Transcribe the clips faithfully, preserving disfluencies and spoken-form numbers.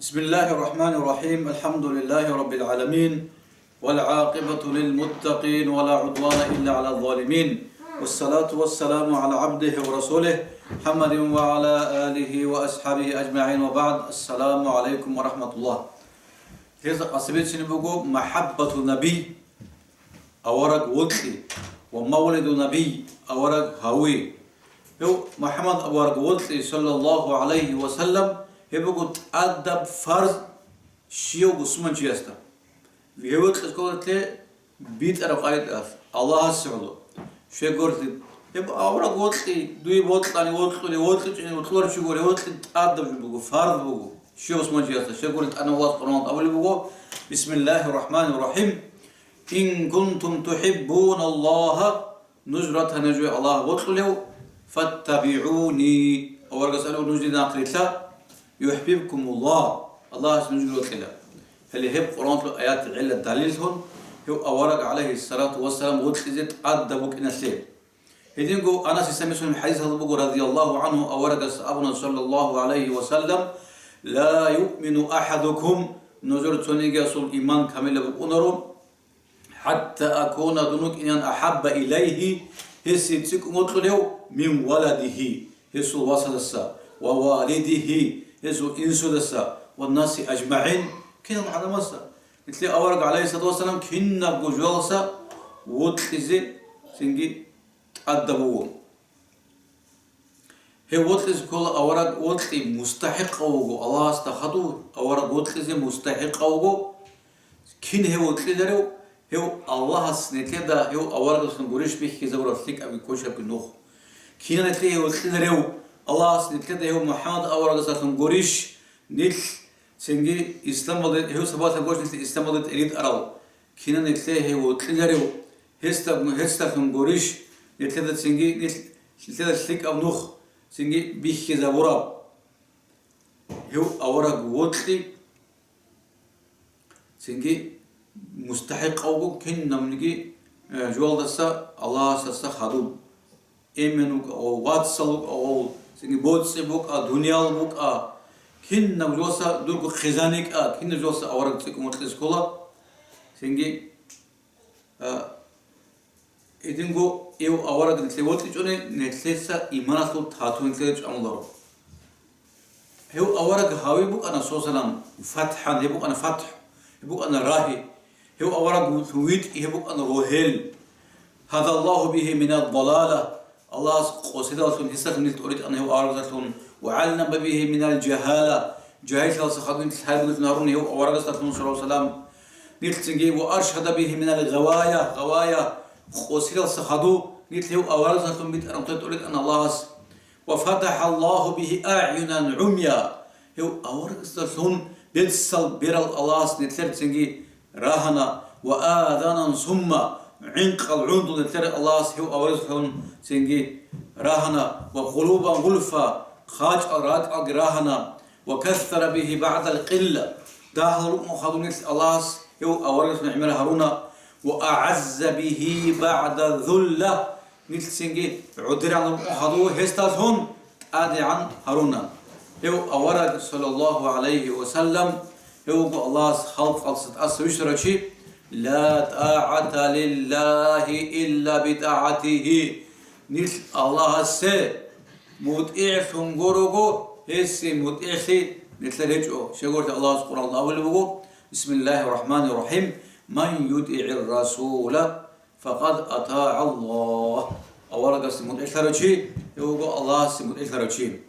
بسم الله الرحمن الرحيم. الحمد لله رب العالمين. والعاقبة للمتقين ولا عدوان إلا على الظالمين. والصلاة والسلام على عبده ورسوله محمد وعلى آله وأصحابه أجمعين وبعد. السلام عليكم ورحمة الله. Гьезда къасибецин буго محبة النبي, авараг вокьи, ва مولد النبي, авараг гьави. Гьев МухӀаммад авараг вокьи, саллаллагьу гӀалайгьи ва саллам, гьеб буго тӀадаб фарз щивав бусурманчиясда. Гьев вокьи кколелъе битӀараб къагӀидаялъ, Аллагьасе гӀоло. Щвегорлъи, гьеб авараг вокьи, дуе вокьани, вокьулев, вокьичӀони, вокьуларев чи гуро, гьев вокьи тӀадаб жо буго, фарз буго. Щивав бусурманчиясда, щвегорлъи, тӀанав Аллагьас Къуръаналда абулеб буго: بسم الله الرحمن الرحيم. إن كنتم تحبون الله, нуж ратани жо Аллагь вокьулев, فاتبعوني, аварагас абула нуж дида нахърилълъа, يحببكم الله, Аллагьас нуж вокьила. Гьеле гьеб Къуръаналъул аят гӀелла далиллъун, гьев авараг, гӀалайгьиссалату вассалам, вокьизе тӀадаб букӀиналъе. Гьединго Анасица бицунеб хӀадис гьалда буго, радияллагьу гӀангьу, аварагас абуна, саллаллагьу гӀалайгьи ва саллам: لا يؤمن أحدكم, нужер цонигиясул иман камилаб букӀунаро, حتى أكون, дун вукӀинегӀан, أحب إليه, гьесие цӀикӀкӀун вокьулев, من ولده, гьесул васасдаса, ووالده, гьесул инсудаса, والناس أجمعين, кинал гӀадамасда. Нилъер авараг, гӀалайгьиссалату вассалам, кинабго жоялдаса вокьизе цинги тӀадаб буго. Гьев вокьизе ккола, авараг вокьи мустахӀикъав вуго, Аллагьасда хадув авараг вокьизе мустахӀикъав вуго. Кин гьев вокьиларев? Гьев Аллагьас нилъеда гьев аварагасдалъун гурищ бихьизабураб лъикӀабги квешабги нух. Кинан нилъее гьев вокьиларев? Аллагьас нилъеда гьев МухӀаммад аварагасдалъун гурищ, нилъ цинги исламалде, гьев сабаблъун гурищ нилъ исламалде тӀеритӀарал. Кинан нилъее гьев вокьиларев? Гьесда, гьесдалъун гурищ нилъеда цинги нилъ-, нилъеда лъикӀаб нух цинги бихьизабураб? Гьев авараг вокьи цинги мустахӀикъав вуго кинабниги, э, жоялдаса Аллагьасдаса хадуб. Эмен вукӀа, вацал вукӀа, цинги боцӀи букӀа, дуниял букӀа. Кинаб жоялдаса дурго хъизан йикӀа, кинаб жоялдаса авараг цӀикӀкӀун вокьизе ккола. Цинги, а, гьединго гьев авараг нилъее вокьичӀони, нилъеца иманалъул тату нилъее чӀвамуларо. Гьев авараг гьави букӀана, саллаллагьу гӀалайгьи ва саллам, фатхӀан, гьеб букӀана фатхӀ, гьеб букӀана рагьи. Гьев авараг витӀи, гьеб букӀана рогьел. هدى الله به من الضلالة, Аллагьас къосиналъун гьесдалъун нилъ тӀоритӀана гьев аварагасдалъун, وعلم به من الجهالة, жагьиллъиялдаса хадув нилъ гьарун гьев аварагасдалъун, саллаллагьу гӀалайгьи ва саллам, нилъ цинги, وأرشد به من الغواية, гъавая, къосиналдаса хадув нилъ гьев аварагасдалъун битӀараб тӀоритӀана Аллагьас. وفتح الله به أعينا عميا, гьев аварагасдалъун бецал берал Аллагьас нилъер цинги рагьана, وآذانا صما, гӀинкъал гӀундул нилъер Аллагьас гьев аварагасдалъун цинги рагьана, وقلوبا غلفا, хъачӀал ракӀалги рагьана, وكثر به بعد القلة, дагьал рукӀун хадув нилъ Аллагьас гьев аварагасдалъун гӀемер гьаруна, وأعز به بعد الذلة, нилъ цинги гӀодоран рукӀун хадув гьесдалъун тӀадегӀан гьаруна. Гьев авараг, саллаллагьу гӀалайгьи ва саллам, гьев вуго Аллагьас халкъалдаса тӀаса вищарав чи. لا طاعة لله إلا بطاعته. Нилъ Аллагьасе мутӀигӀлъун гурого, гьесие мутӀигӀлъи нилъер гьечӀо. Щегорлъи Аллагьас Къуръаналда абулеб буго: بسم الله الرحمن الرحيم. من يطع الرسول فقد أطاع الله. Аварагасде мутӀигӀлъарав чи, гьев вуго Аллагьасде мутӀигӀлъарав чи.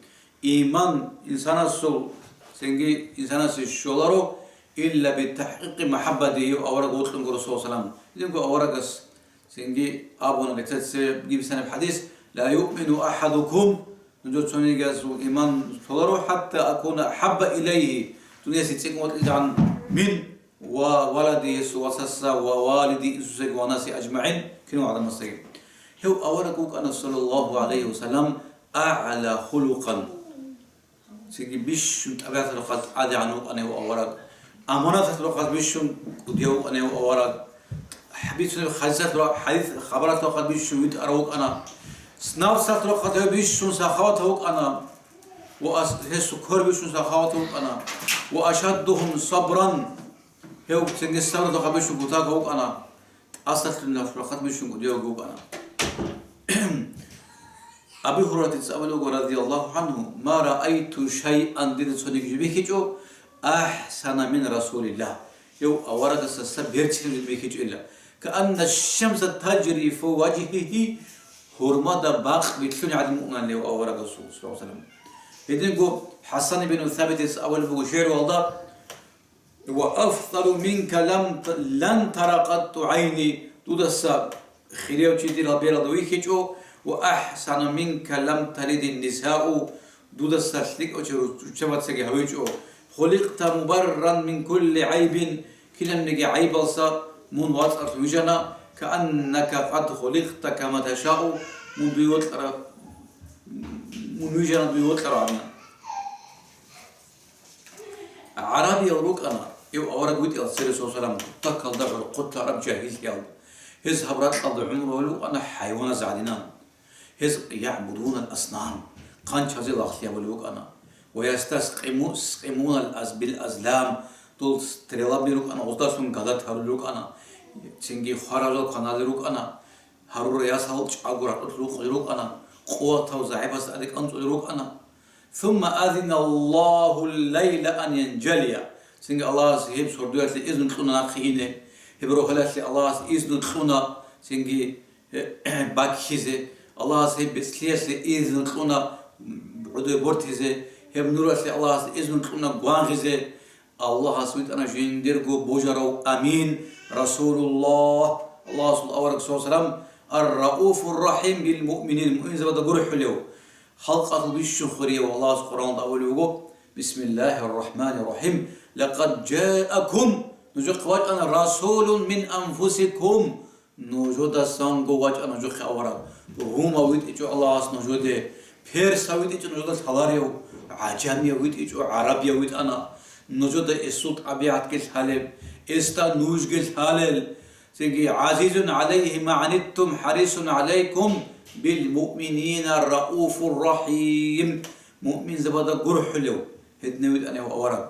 Иман инсанасул, цинги инсанасе щоларо, إلا بتحقيق محبته, гьев авараг вокьун гуро, саллаллагьу гӀалайгьи ва саллам. Гьединго аварагас цинги абуна, гьесда цебе бицунеб хӀадис: لا يؤمن أحدكم, нужер цонигиясул иман толаро, حتى أكون أحب إليه, дун гьесие цӀикӀкӀун вокьизегӀан, من ولده, гьесул васасдаса, ووالده, инсудасаги, والناس أجمعين, кинал гӀадамасдаги. Гьев авараг вукӀана, саллаллагьу гӀалайгьи ва саллам, أعلى خلقا, цинги бищун тӀабигӀаталъухъ тӀадегӀан вукӀана гьев авараг. Аманаталъухъ бищун кӀудияв вукӀана гьев авараг. Бицунеб хӀадисалъухъ, хӀадис, хабаралъухъ бищун витӀарав вукӀана. Нафсалъухъ гьев бищун сахаватав вукӀана. ва ас-, гьесул квер бищун сахаватав вукӀана, ва ашаддугьум сабран, гьев цинги сабралъухъа бищун кутакав вукӀана, тӀасалъугьиналъул рахъалъ бищун кӀудиявги вукӀана. Аби Гьурайратица абулеб буго, радияллагьу гӀангьу: «Ма раайту шайъан», дида цониги жо бихьичӀо, «ахӀсана мин Расулиллагь», гьев аварагасдаса берцинаб жо бихьичӀила, «каанна шамса таджри фи важгьигьи», гьурмада бакъ билълъуни гӀадин муънан гьев аварагасул, саллаллагьу гӀалайгьи ва саллам. Гьединго ХӀасан ибн Сабитица абулеб буго шигӀруялда: «Ва афдалу минка лам, лан тара къатту гӀайни», дудаса хирияв чи дир гьаб бералда вихьичӀо, «ва ахӀсану минка лам талидин нисау», дудаса лъикӀав чи руччабацаги гьавичӀо, «хуликъта мубарран мин кулли гӀайбин», кинабниги гӀайбалса мун вацӀцӀалъун вижана, «кааннака къад хуликъта кама ташау», мун дуе вокьарав, мун вижана дуе вокьарав гӀадин. ГӀарабиял рукӀана, гьев авараг витӀиялда цере, саллаллагьу гӀалайгьи ва саллам, кутакалда гӀурхъулъараб жагьиллъиял. Гьез гьаб ракьалда гӀумру гьавулев вукӀана хӀайваназ гӀадинан. Гьез ягӀбудунал аснам, хъанчазе лагълъи гьабулев вукӀана. Ва ястаскъиму-, скъимунал аз-, бил азлам, дол стрелаби рукӀана, гъоздалъун гадат гьарулел рукӀана, цинги хваразул каналли рукӀана. Гьарурал ясал чӀаго ракьулъ рукъулел рукӀана, къуватав загӀипас тӀаде кӀанцӀулел рукӀана. Сумма азина Аллагьу ллайла ан янжалия. Цинги Аллагьас гьеб сордоялъе изну кьуна нахъе ине. Гьеб рогьалалъе Аллагьас изну кьуна, цинги баккизе. Аллагьас гьеб бецӀлъиялъе изну кьуна гӀодобе бортизе. Гьеб нуралъе Аллагьас изну кьуна гвангъизе. Аллагьас витӀана жиндирго божарав Амин, Расулуллагь, Аллагьасул авараг, саллаллагьу гӀалайгьи ва саллам, ар-Рауфур-Рахим бил муъминин, муъминзабазда гурхӀулев, халкъалъул бищун хурияв. Аллагьас Къуръаналда абулеб буго: «Бисмиллагьир-рахӀманир-рахӀим. Лакъад жаакум», нужехъе вачӀана, «расулун мин анфусикум», нужедасанго вачӀана нужехъе авараг. Румав витӀичӀо Аллагьас нужеде, персав витӀичӀо нужеда лъаларев, гӀажамияв витӀичӀо, гӀарабияв витӀана. Нужеда эсул тӀабигӀатги лъалеб, эсда нужги лъалел. Цинги: «ГӀазизун гӀалайгьи ма гӀаниттум, хӀарисун гӀалайкум бил муъминина рауфур рахӀим». Муъминзабазда гурхӀулев, гьединав витӀана гьев авараг.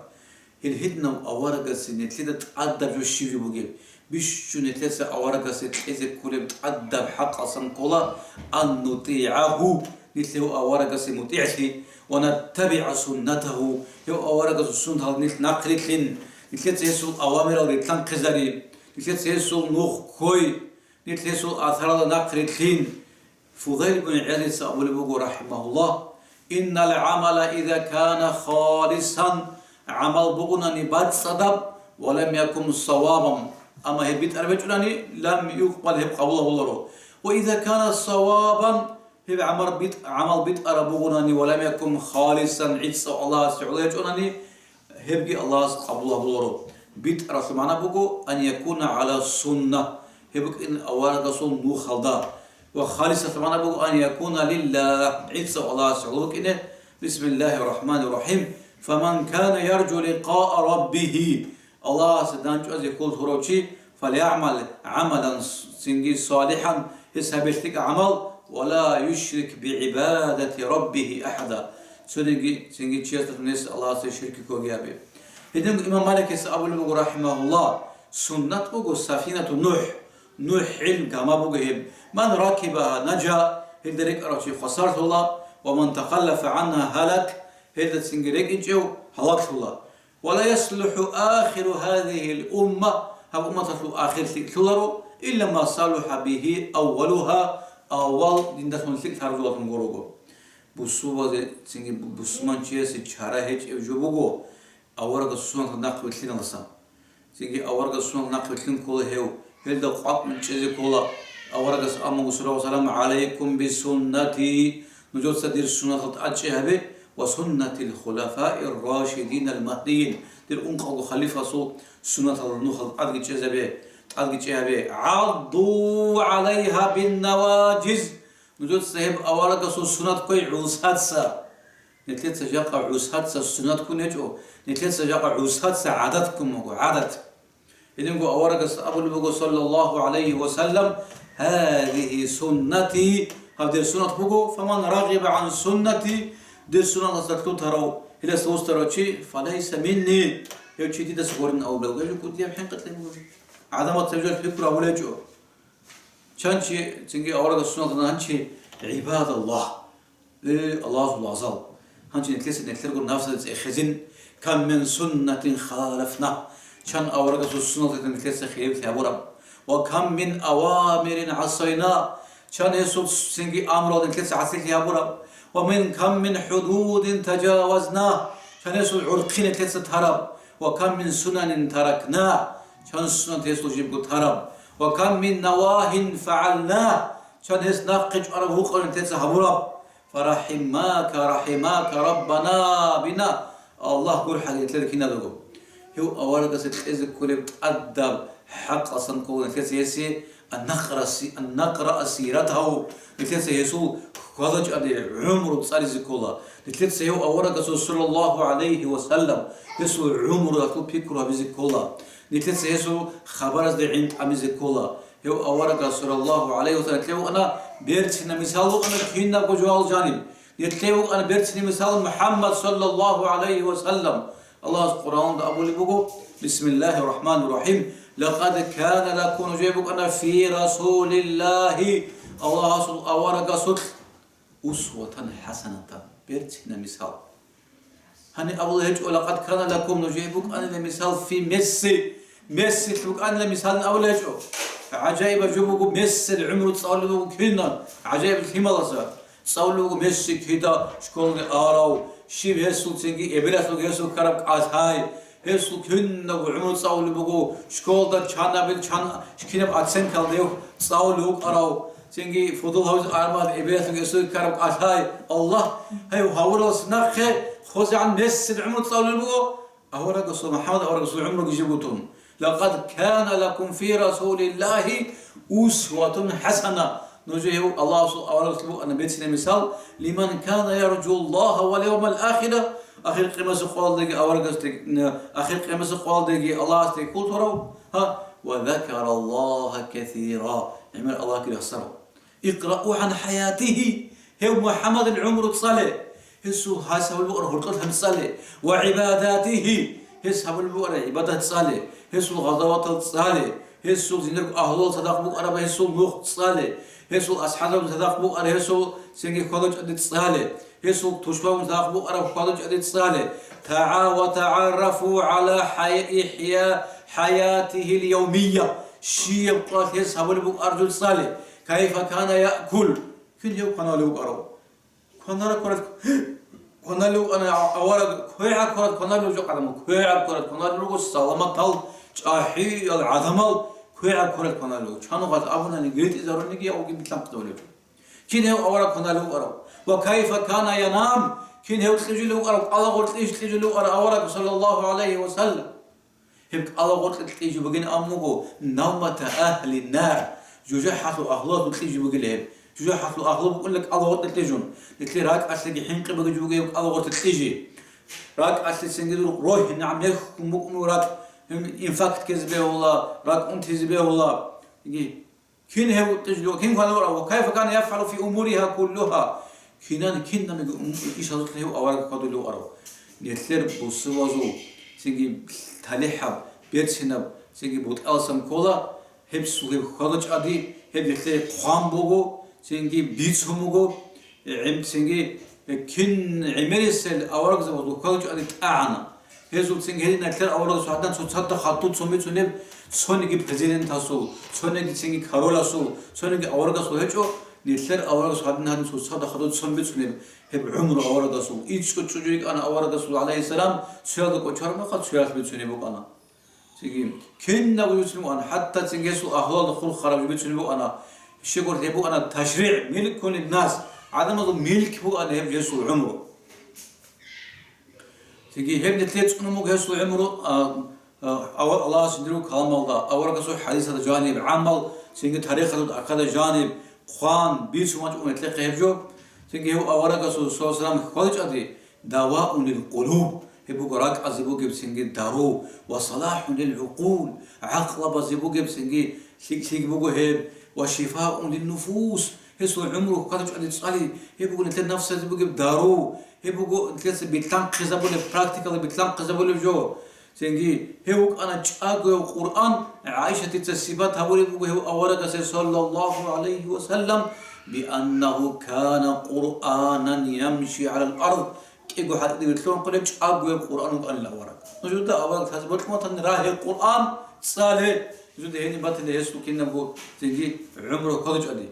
Гьел гьединав аварагасе нилъеда тӀадаб жо щиб жо бугеб? Бищун нилъеца аварагасе кьезе кколеб тӀадаб хӀакъалъан ккола: «ан нутигӀагьу», нилъ гьев аварагасе мутигӀлъи, «ва наттабигӀа суннатагьу», гьев аварагасул суннаталда нилъ нахърилълъин, нилъеца гьесул авамирал рилълъанхъизари, нилъеца гьесул нух ккой, нилъ гьесул асаралда нахърилълъин. Фудайл ибн ГӀиядица абулеб буго, рахӀимагьуллагь: «Иннал гӀамала иза кана халисан», гӀамал бугунани бацӀцӀадаб, «ва лам якун савабан», амма гьеб битӀараб гьечӀунани, «лам юкъбал», гьеб къабул гьабуларо, «ва иза кана савабан», гьеб гӀамал битӀ-, гӀамал битӀараб бугунани, «ва лам якун халисан», гӀицӀав Аллагьасе гӀоло гьечӀунани, гьебги Аллагьас къабул гьабуларо. БитӀаралъул магӀна буго: «ан якуна гӀала сунна», гьеб букӀин аварагасул нухалда. Ва халисалъул магӀна буго: «ан якуна лиллагь», гӀицӀав Аллагьасе гӀоло букӀине, «Бисмиллагьир рахӀманир рахӀим. Фаман кана яржу ликъаа раббигьи», Аллагьасе дандчӀвазе кколлъурав чи, «фалягӀмал гӀамалан», цинги, «салихӀан», гьес гьабе лъикӀаб гӀамал, «ва ла юшрик бигӀибадати раббигьи ахӀада», цониги, цинги чиясдалъун гьес Аллагьасе ширк ккоги гьабе. Гьединго имам Маликица абулеб буго, рахӀимагьуллагь: «Суннат буго сафинату НухӀ, НухӀил гама буго гьеб. Ман ракибагьа нажа, гьелда рекӀарав чи хвасарлъула, ва ман тахаллафа гӀангьа гьалак, гьелда цинги рекӀинчӀев гьалаклъула. Ва ла яслухӀу ахиру гьазигьил умма, гьаб умматалъул ахир лъикӀлъуларо, илла ма салуха бигьи аввалугьа, аввал диндалъун лъикӀлъараб жоялъун гурого». Бусурбазе цинги бу-, бусурманчиясе чара гьечӀеб жо буго аварагасул суннаталда нахъ вилълъиналдасан. Цинги аварагасул суннаталда нахъ вилълъин ккола гьев, гьелда къвакӀун чӀезе ккола. Аварагас амуго, саллаллагьу гӀалайгьи ва саллам: «ГӀалайкум бисуннати», нужеца дир суннаталда тӀадчӀей гьабе, «ва суннатил хулафаир рашидинал магьдийин», дир ункъавго халифасул суннаталда нухалда тӀадги чӀезабе, тӀадги чӀей гьабе. «ГӀадду гӀалайгьа биннаважиз», нужеца гьеб аварагасул суннат кквей гӀусаца. Нилъеца жакъа гӀусаца суннат ккун гьечӀо, нилъеца жакъа гӀусаца гӀадат ккун буго, гӀадат. Гьединго аварагас абулеб буго, саллаллагьу гӀалайгьи ва саллам: «Гьазигьи суннати», гьаб дир суннат буго, «фаман рагъиба гӀан суннати», Дир суналдаса лъутарав, гьелдаса устарав чи, фалайса минни, гьев чи дидаса гурин абулеб, гьев кӀудияб хӀинкъи кьун буго. ГӀадамал цебе жо пикру гьабулеб гьечӀо. Чан чи, цинги аварагас суналда гьанчи, гӀибадаллагь, э, Аллагьасул лагъзал. Гьанчи нилъеца нилъерго нафсаца цӀехезин, кам мин суннатин халафна, чан аварагасул суналда нилъеца хилафлъи гьабураб. Ва кам мин авамирин гӀасайна, чан гьесул цинги амрал нилъеца гӀасилъи гьабураб. Ва мин кам мин хӀудудин тажавазна, чан гьесул гӀурхъи нилъеца тараб. Ва кам мин сунанин таракна, чан суннат гьесул жибго тараб. Ва кам мин навагьин фагӀална, чан гьес нахъе чӀвараб гьукъа нилъеца гьабураб. Фарахимака, рахимака, Раббана бина, Аллагь гурхӀали нилъер киназего. Гьев аварагасда кьезе кколеб тӀадаб хӀакъалъан ккола нилъеца гьесие, аннакъраси-, аннакъраа сиратагьу, нилъеца гьесул хьвада-чӀвади гӀумру цӀализе ккола. Нилъеца гьев аварагасул саллаллагьу гӀалайгьи ва саллам, гьесул гӀумруялъул пикру гьабизе ккола. Нилъеца гьесул хабаразде гӀин тӀамизе ккола. Гьев аварагас, саллаллагьу гӀалайгьи ва саллам, нилъее вукӀана берцина мисал, вукӀана кинабго жоял жаниб. Нилъее вукӀана берцина мисал МухӀаммад, саллаллагьу гӀалайгьи ва саллам. Аллагьас Къуръаналда абулеб буго: «Бисмиллагьир рахӀманир рахӀим. Лакъад кана лакум», нужее букӀана, «фи Расулиллагьи», Аллагьасул аварагасулъ, «усватан хӀасанатан», берцина мисал. Гьаниб абула гьечӀо: «Лакъад кана лакум», нужее букӀанила мисал, «фи Месси», Мессилъ букӀанила мисалин абула гьечӀо. ГӀажаибаб жо буго, Мессил гӀумру цӀалулеб буго кинан, гӀажаиб лъималазда. ЦӀалулеб буго Месси кида школалде арав, щиб гьесул цинги эбелалъул гьесул ккараб кӀалъай, гьесул кинабго гӀумру цӀалулеб буго, школалда чан абил чан, кинаб оценкалда гьев цӀалулев вукӀарав, цинги футбол гьавизе армаялъул гьесул ккараб кӀалъай. Аллагь, гьев гьавуралас нахъе хозегӀан Мессил гӀумру цӀалулеб буго. Аварагасул, МухӀаммад аварагасул гӀумруги жибго тун. «Лакъад кана лакум фи Расулиллагьи усватун хӀасана». Нужее гьев Аллагьасул аварагасул букӀана берцина мисал, «лиман кана яржуллагьа вал явмал ахира», ахир къиямасеб къоялдаги аварагасде, ахир къиямасеб къоялдаги Аллагьасде кколторав, гьа, «ва закараллагьа касира», гӀемер Аллагьги рехсарав. «Икърау гӀан хӀаятигьи», гьев МухӀаммадил гӀумру цӀале, гьесул гьас гьабулеб букӀараб гьоркьор гьаб цӀале, «ва гӀибадатигьи», гьес гьабулеб букӀараб гӀибадат цӀале, гьесул гъазаватал цӀале, гьесул жиндирго агьлуялда цадахъ букӀараб гьесул нух цӀале, гьесул асхӀабзабазда цадахъ букӀараб гьесул цинги хьвада-чӀвади цӀале, гьесул тушбабазда цадахъ букӀараб хьвада-чӀвади цӀале. «ТагӀа-, ва тагӀаррафу гӀала хӀая-, ихӀя-, хӀаятигьил явмия», щияб къоялъ гьес гьабулеб букӀараб жо цӀале. «Кайфа кана яъкул», кин гьев кваналев вукӀарав. Кванара кварат, кваналев вукӀана авараг, квегӀаб кварат кваналев жо гӀадамал, квегӀаб кварат кваналев руго, саламатал, чӀахӀиял гӀадамал квегӀаб кварат кваналев. Чанухъас абунани, гиртӀизаруниги явги билълъанхъдавулев. Кин гьев авараг кваналев вукӀарав? «Ва кайфа кана янам», кин гьев кьижулев вукӀарав, кӀалагъур кьиж кьижулев вукӀарав авараг, саллаллагьу гӀалайгьи ва саллам? Гьеб кӀалагъоркье кьижи бугин абун буго, «навмата агьлин нар», жужахӀалъул агьлуялъул кьижи бугила гьеб. ЖужахӀалъул агьлу букӀунила кӀалагъоркье кьижун. Нилъер ракӀалъеги хӀинкъи бугеб буго гьеб кӀалагъоркье кьижи. РакӀалъе цинги дур рогьи нагӀмехун букӀун ракӀ, гьеб инфаркт ккезе бегьула, ракӀ унтизе бегьула. Кин гьев кьижулев, кин кваналев вукӀарав? «Ва кайфа кана яфгӀалу фи умуригьа куллугьа», кинан, кинабго ум-, ишазулъ гьев авараг кваналев вукӀарав? Нилъер бусурбабазул цинги талихӀаб, берцинаб, цинги бутӀаласан ккола, гьеб су-, гьеб хьвада-чӀвади, гьеб нилъее хъван буго, цинги бицун буго. ГӀем-, цинги, э, кин гӀемерисел аварагзабазул хьвада-чӀвади тӀагӀана. Гьезул цинги гьединал аварагасул гьадан цоцазда хадуб цон бицунеб, цониги президентасул, цониги цинги короласул, цониги аварагасул гьечӀо, нилъер аварагасул гьадин-гьадин цоцазда хадуб цон бицунеб гьеб гӀумру аварагасул. ИчӀго чӀужу йикӀана аварагасул, гӀалайгьиссалам, цоялда кӀочараб мехалъ цоялъ бицунеб букӀана. Цинги кинабго бицунеб букӀана, хӀатта цинги гьесул агьлуялда хурхараб жо бицунеб букӀана. Щегор гьеб букӀана ташригӀ, милкун линнас, гӀадамазул милк букӀана гьеб гьесул гӀумру. Цинги гьеб нилъее цӀунун буго гьесул гӀумру, а, а, ава-, Аллагьас жиндирго каламалда, аварагасул хӀадисалда жаниб, гӀамал, цинги тарихалда ахада жаниб, хъван, бицун вачӀун нилъехъе гьеб жо. Цинги гьев аварагасул, саллаллагьу гӀалайгьи ва саллам, хьвада-чӀвади, «даваун лил къулуб», гьеб буго ракӀазе бугеб цинги дару, «ва салахӀун лил гӀукъул», гӀакълабазе бугеб цинги лъикӀ-лъикӀ буго гьеб, «ва шифаун лин нуфус», Гьесул гӀумру хьвадучӀаде цӀали, гьеб буго нилъер нафсазе бугеб дару, гьеб буго нилъеца билълъанхъизабулеб, практикалда билълъанхъизабулеб жо. Цинги гьев вукӀана чӀагояв Къуръан, ГӀайшатица сипат гьабулеб буго гьев аварагасде, саллаллагьу гӀалайгьи ва саллам, бианнагьу кана Къуръанан ямши гӀалал ард, кӀиго хӀалтӀиде вилълъун хъулеб чӀагояб Къуръан вукӀанила авараг. Нужеда авараг лъазе бокьун батани, рагье Къуръан цӀале, нужеда гьениб батила гьесул кинабго цинги гӀумру хьвадучӀаде.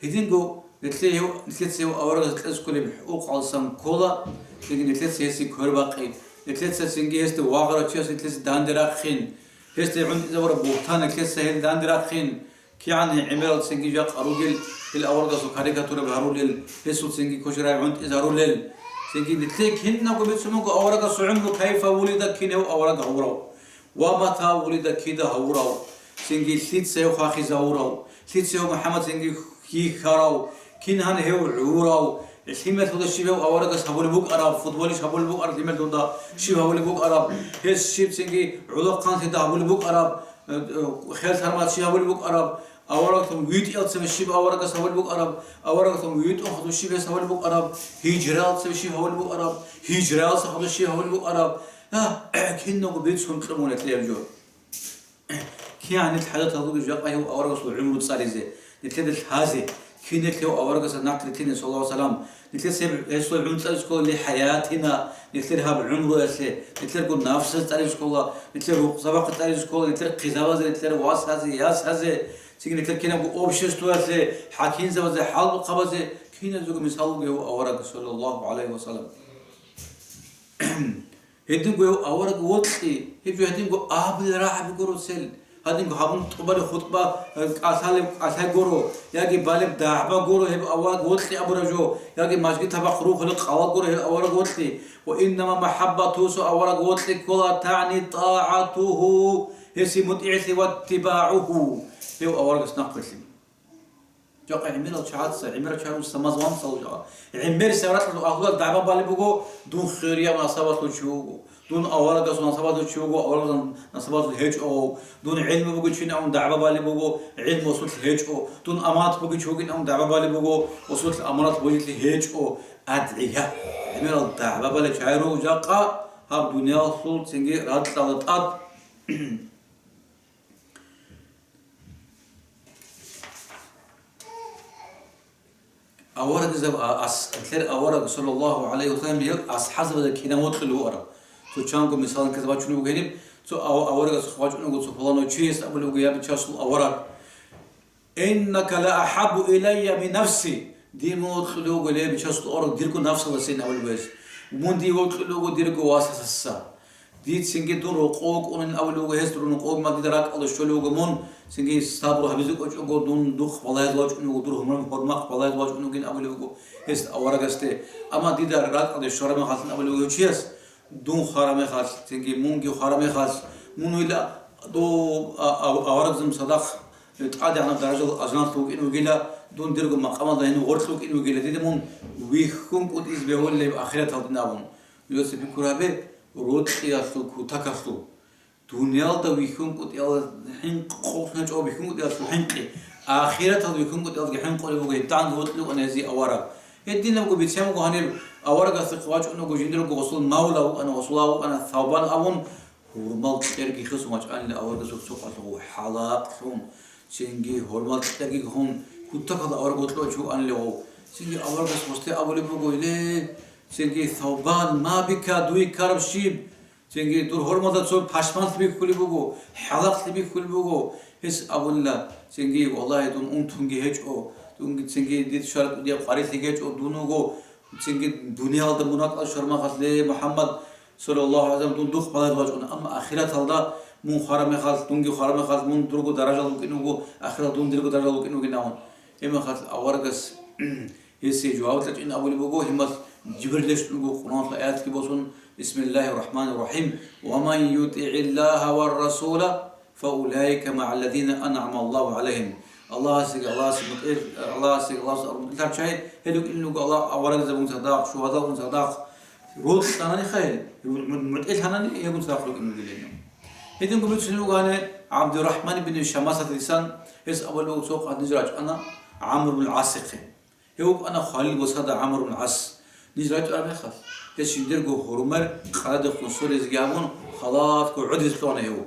Гьединго нилъе гьев, нилъеца гьев аварагас кьезе кколеб хӀукъалсан ккола, цинги нилъеца гьесие квербакъи, нилъеца цинги гьесде вагъарав чияс нилъеца данде рахъин, гьесде гӀунтӀизабураб бугьтан нилъеца гьел данде рахъин, кигӀан гӀемерал цинги жакъа ругел, гьел аварагасул карикатура гьарулел, гьесул цинги кочарай гӀунтӀизарулел, цинги нилъее кинабго бицун буго аварагасул гӀумру, кайфа вулида, кин гьев авараг гьавурав. Ва мата вулида, кида гьавурав, цинги лъица гьев хвахизавурав, лъица гьев МухӀаммад цинги хьихьарав, кин гьан гьев гӀурав, лъимерлъуда щиб гьев аварагас гьабулеб букӀараб, футболист гьабулеб букӀараб лъимерлъуда, щиб гьабулеб букӀараб, гьес щиб цинги гӀолохъанлъида гьабулеб букӀараб, э, э, хер-сармат щиб гьабулеб букӀараб, аварагасул витӀиялдаса щиб аварагас гьавулеб букӀараб, аварагасул витӀун хадуб щиб гьес гьавулеб букӀараб, гьижраялдаса щиб гьавулеб букӀараб, гьижраялдаса хадуб щиб гьавулеб букӀараб, а, кинабго бицун кьун буго нилъее гьеб жо. КигӀан нилъ хӀажатал ругел жакъа гьев аварагасул гӀумру цӀализе, нилъеда лъазе, кин нилъ гьев аварагасда нахърилълъине, саллаллагьу гӀалайгьи ва саллам, нилъеца гьеб, гьесул гӀумру цӀализе ккола, ли хӀаятина, нилъер гьаб гӀумруялъе, нилъерго нафсаз цӀализе ккола, нилъер рукъзабахъе цӀализе ккола, нилъер хъизабазе, нилъер васазе, ясазе, цинги нилъер кинабго обществоялъе, хӀакимзабазе, хӀалбухъабазе, киназего мисал буго гьев авараг, саллаллагьу гӀалайгьи ва саллам. Гьединго гьев авараг вокьи, гьеб жо гьединго абулел рагӀаби гуро цел. Гьадинго гьабун тӀубалеб хутӀба, э, кӀалъалеб кӀалъай гуро, яги балеб дагӀба гуро гьеб авараг вокьи абураб жо, яги мажгитабахъ рухулеб къала гуро гьеб авараг вокьи. Ва иннама махӀаббатугьу, цо авараг вокьи ккола, тагӀни тӀагӀатугьу, гьесие мутӀигӀлъи, ваттибагӀугьу, гьев аварагас нахъвилълъи. Жакъа гӀемерал чагӀаца, гӀемерал чагӀи рус самаз ванцӀал жо. ГӀемер севракьалъул агьлуялъ дагӀба балеб буго, дун хирияб насабалъул чи вуго, дун аварагасул насабалъул чи вуго, аварагасул насабалъул гьечӀо, дун гӀелму бугев чи вугин абун дагӀба балеб буго, гӀелму асулъ гьечӀо, дун аманат бугев чи вугин абун дагӀба балеб буго, асулъ аманат бужилъи гьечӀо, адгӀия. ГӀемерал дагӀба балел чагӀи руго жакъа гьаб дуниялалъул цинги ракьалда тӀад. Аварагзаб-, а-, ас-, нилъер авараг, саллаллагьу гӀалайгьи ва саллам, гьел асхӀабзабазда кинаб вокьулев вуараб. Цо чанго мисал ккезе бачунеб буго гьениб, цо ав-, аварагас вачӀунего цо пуланав чияс абулеб буго: «Я Бичасул авараг, иннака ла ахӀаббу илайя мин нафси». Дие мун вокьулев вуго, я Бичасул авараг, дирго нафсалдасайин абулеб гьес. Мун дие вокьулев вуго дирго васасаса. Дицинги дун рокъов вукӀунин абулеб буго гьес, дун рокъов вукӀиналда дида ракӀалде щолев вуго мун, цинги сабру гьабизе кӀочӀого, дун духъ балагьизе вачӀунев вуго, дур гьурмал-, гьурмахъ балагьизе вачӀунев вугин абулеб буго гьес аварагасде. Амма дида ракӀалде щвараб мехалъ абулеб буго гьев чияс, дун хвараб мехалъ, цинги мунги хвараб мехалъ, мун вила, дов-, а-, а-, аварагзабазда цадахъ тӀадегӀанаб даражалъул ажаналъ вукӀин вугила, дун дирго макъамалда гьенив гъоркь вукӀин вугила, дида мун вихьун кӀутӀизе бегьулеб ахираталдин абун. Нужеца пикру гьабе, рокьиялъул кутакалъул, дуниялда вихьун кӀутӀиялда хӀинкъи, къокълъун гьечӀого вихьун кӀутӀиялъул хӀинкъи, ахираталда вихьун кӀутӀиялдаги хӀинкъулеб буго, гьединго вокьулев вукӀана гьезие авараг. Гьединабго бицен буго гьаниб аварагасда вачӀунего жиндирго гъосул мавла вукӀана, гъосул вукӀана Савбан абун, гьурмал кьерги хисун вачӀанила аварагасул цо къалъув хӀалакълъун, цинги гьурмал кьерги хун, кутакалда авараг вокьулев чи вукӀанила гъов. Цинги аварагас гъосде абулеб буго: «Иле, цинги Савбан, ма бика, дуе ккараб щиб?» Цинги дур гьурмалда цо пашманлъи бихьулеб буго, хӀалакълъи бихьулеб буго. Гьес абунила: «Цинги, валлагьи, дун унтунги гьечӀо, дунги цинги дида щвараб кӀудияб къварилъиги гьечӀо, дун вуго, цинги дуниялда мун ракӀалде щвараб мехалъ, ле, МухӀаммад, саллаллагьу гӀалайгьи ва саллам, дун духъ балагьизе вачӀуна, амма ахираталда мун хвараб мехалъ, дунги хвараб мехалъ, мун дурго даражалда вукӀин вуго, ахираталда дун дирго даражалда вукӀин вугин», – абун. Гьеб мехалъ аварагас гьесие жаваб кьечӀин абулеб буго, гьеб мехалъ Жибрил рещтӀун вуго, Къуръаналъул аятги босун: «Бисмиллагьир рахӀманир рахӀим. Ва ман ютӀигӀиллагьа ва расула, фа улаика магӀаллазина ан'амаллагьу гӀалайгьим». Аллагьасеги, Аллагьасе мутӀигӀ-, Аллагьасеги, Аллагьасе мутӀигӀлъарал чагӀи, гьел рукӀин руго Аллагь аварагзабазда цадахъ, шугьадаялда цадахъ, рокьанани хай, му-, му-, мутӀигӀлъанани гьелда цадахъ рукӀин ругилан. Гьединго бицунеб буго гьаниб ГӀабдуррахӀман ибн Шамасатидасан, гьес абулеб буго, цо къад ниж рачӀана, ГӀамру бин ГӀасихъе. Гьев вукӀана хвалил бусада ГӀамру бин ГӀас. Ниж рачӀараб мехалъ, гьес жиндирго гьурмер къарадехун соризеги абун, халатго гӀодизе лъугьана гьев.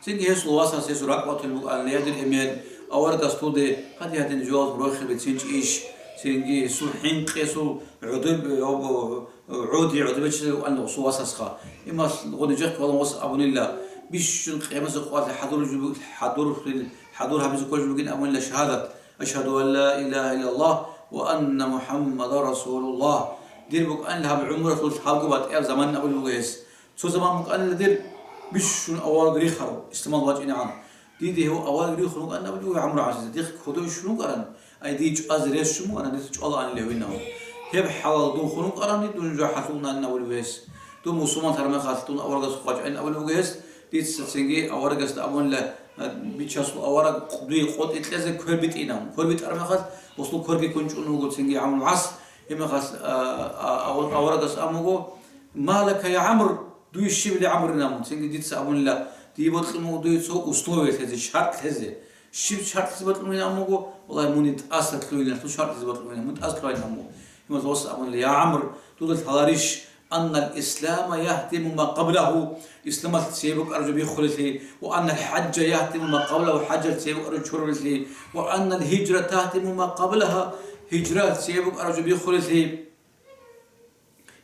Цинги гьесул васас гьесул ракӀбатулеб букӀана: «Я, дир эмен, аварагас туде гьадин-гьадин жоялъ рохел бицинчӀищ?» Цинги гьесул хӀинкъи, гьесул гӀодоб-, гӀоди, гӀодобе чӀезаб букӀана гьесул васасха. Имал гъо нижехъе валун гъос абунила: «Бищун къиямасеб къоялъ хӀадур жо-, хӀадур-, хӀадур гьабизе кколеб жо бугин», абунила шагьадат. «Ашгьаду ан ла илагьа иллаллагь ва анна МухӀаммадан расулуллагь». Дир букӀанила гьаб гӀумруялъул лъабго батӀияб заман абулеб буго гьес. Цо заман букӀанила дир бищун авараг рихарав, исламалде вачӀинегӀан. Диде гьев авараг рихун вукӀана абулеб буго ГӀамру ГӀасица, дихъ кодове щун вукӀаран, ай дие чӀвазе рес щун букӀана, дица чӀвала анила гьев инав. Гьеб хӀалал дун хун вукӀарани, дун жо хӀалалунани абулеб гьес. Дун мусулман тараб мехалъ дун аварагасухъ вачӀайин абулеб буго гьес. Дица цинги аварагасда абунила, а, Бичасул авараг дуе къотӀи кьезе квер битӀинаб. Квер битӀараб мехалъ, гъосул кверги ккун чӀун вуго цинги ГӀамру бин ГӀас. Гьеб мехалъ, а, а, а, аварагас абун буго: «Ма лака, я ГӀамр, дуе щибилеб, ГӀамру?» абун. Цинги дица абунила: «Дие бокьун буго дуе цо условие лъезе, шарт лъезе». «Щиб шарт лъезе бокьун бугин?» абун буго. «Валлагь, мун тӀаса лъугьиналъул шарт лъезе бокьун бугин, мун тӀаса лъугьайин», абун буго. Гьеб мехалъ гъос абунила: «Я ГӀамр, дуда лъаларищ, аннал ислама ягьдиму ма къаблагьу, исламалъ цебе букӀараб жо биххулелъи, ва аннал хӀажжа ягьдиму ма къаблагьу, хӀажалъ цебе букӀараб жо чурулелъи, ва аннал гьижра тагьдиму ма къаблагьа, гьижралъ цебе букӀараб жо биххулелъи».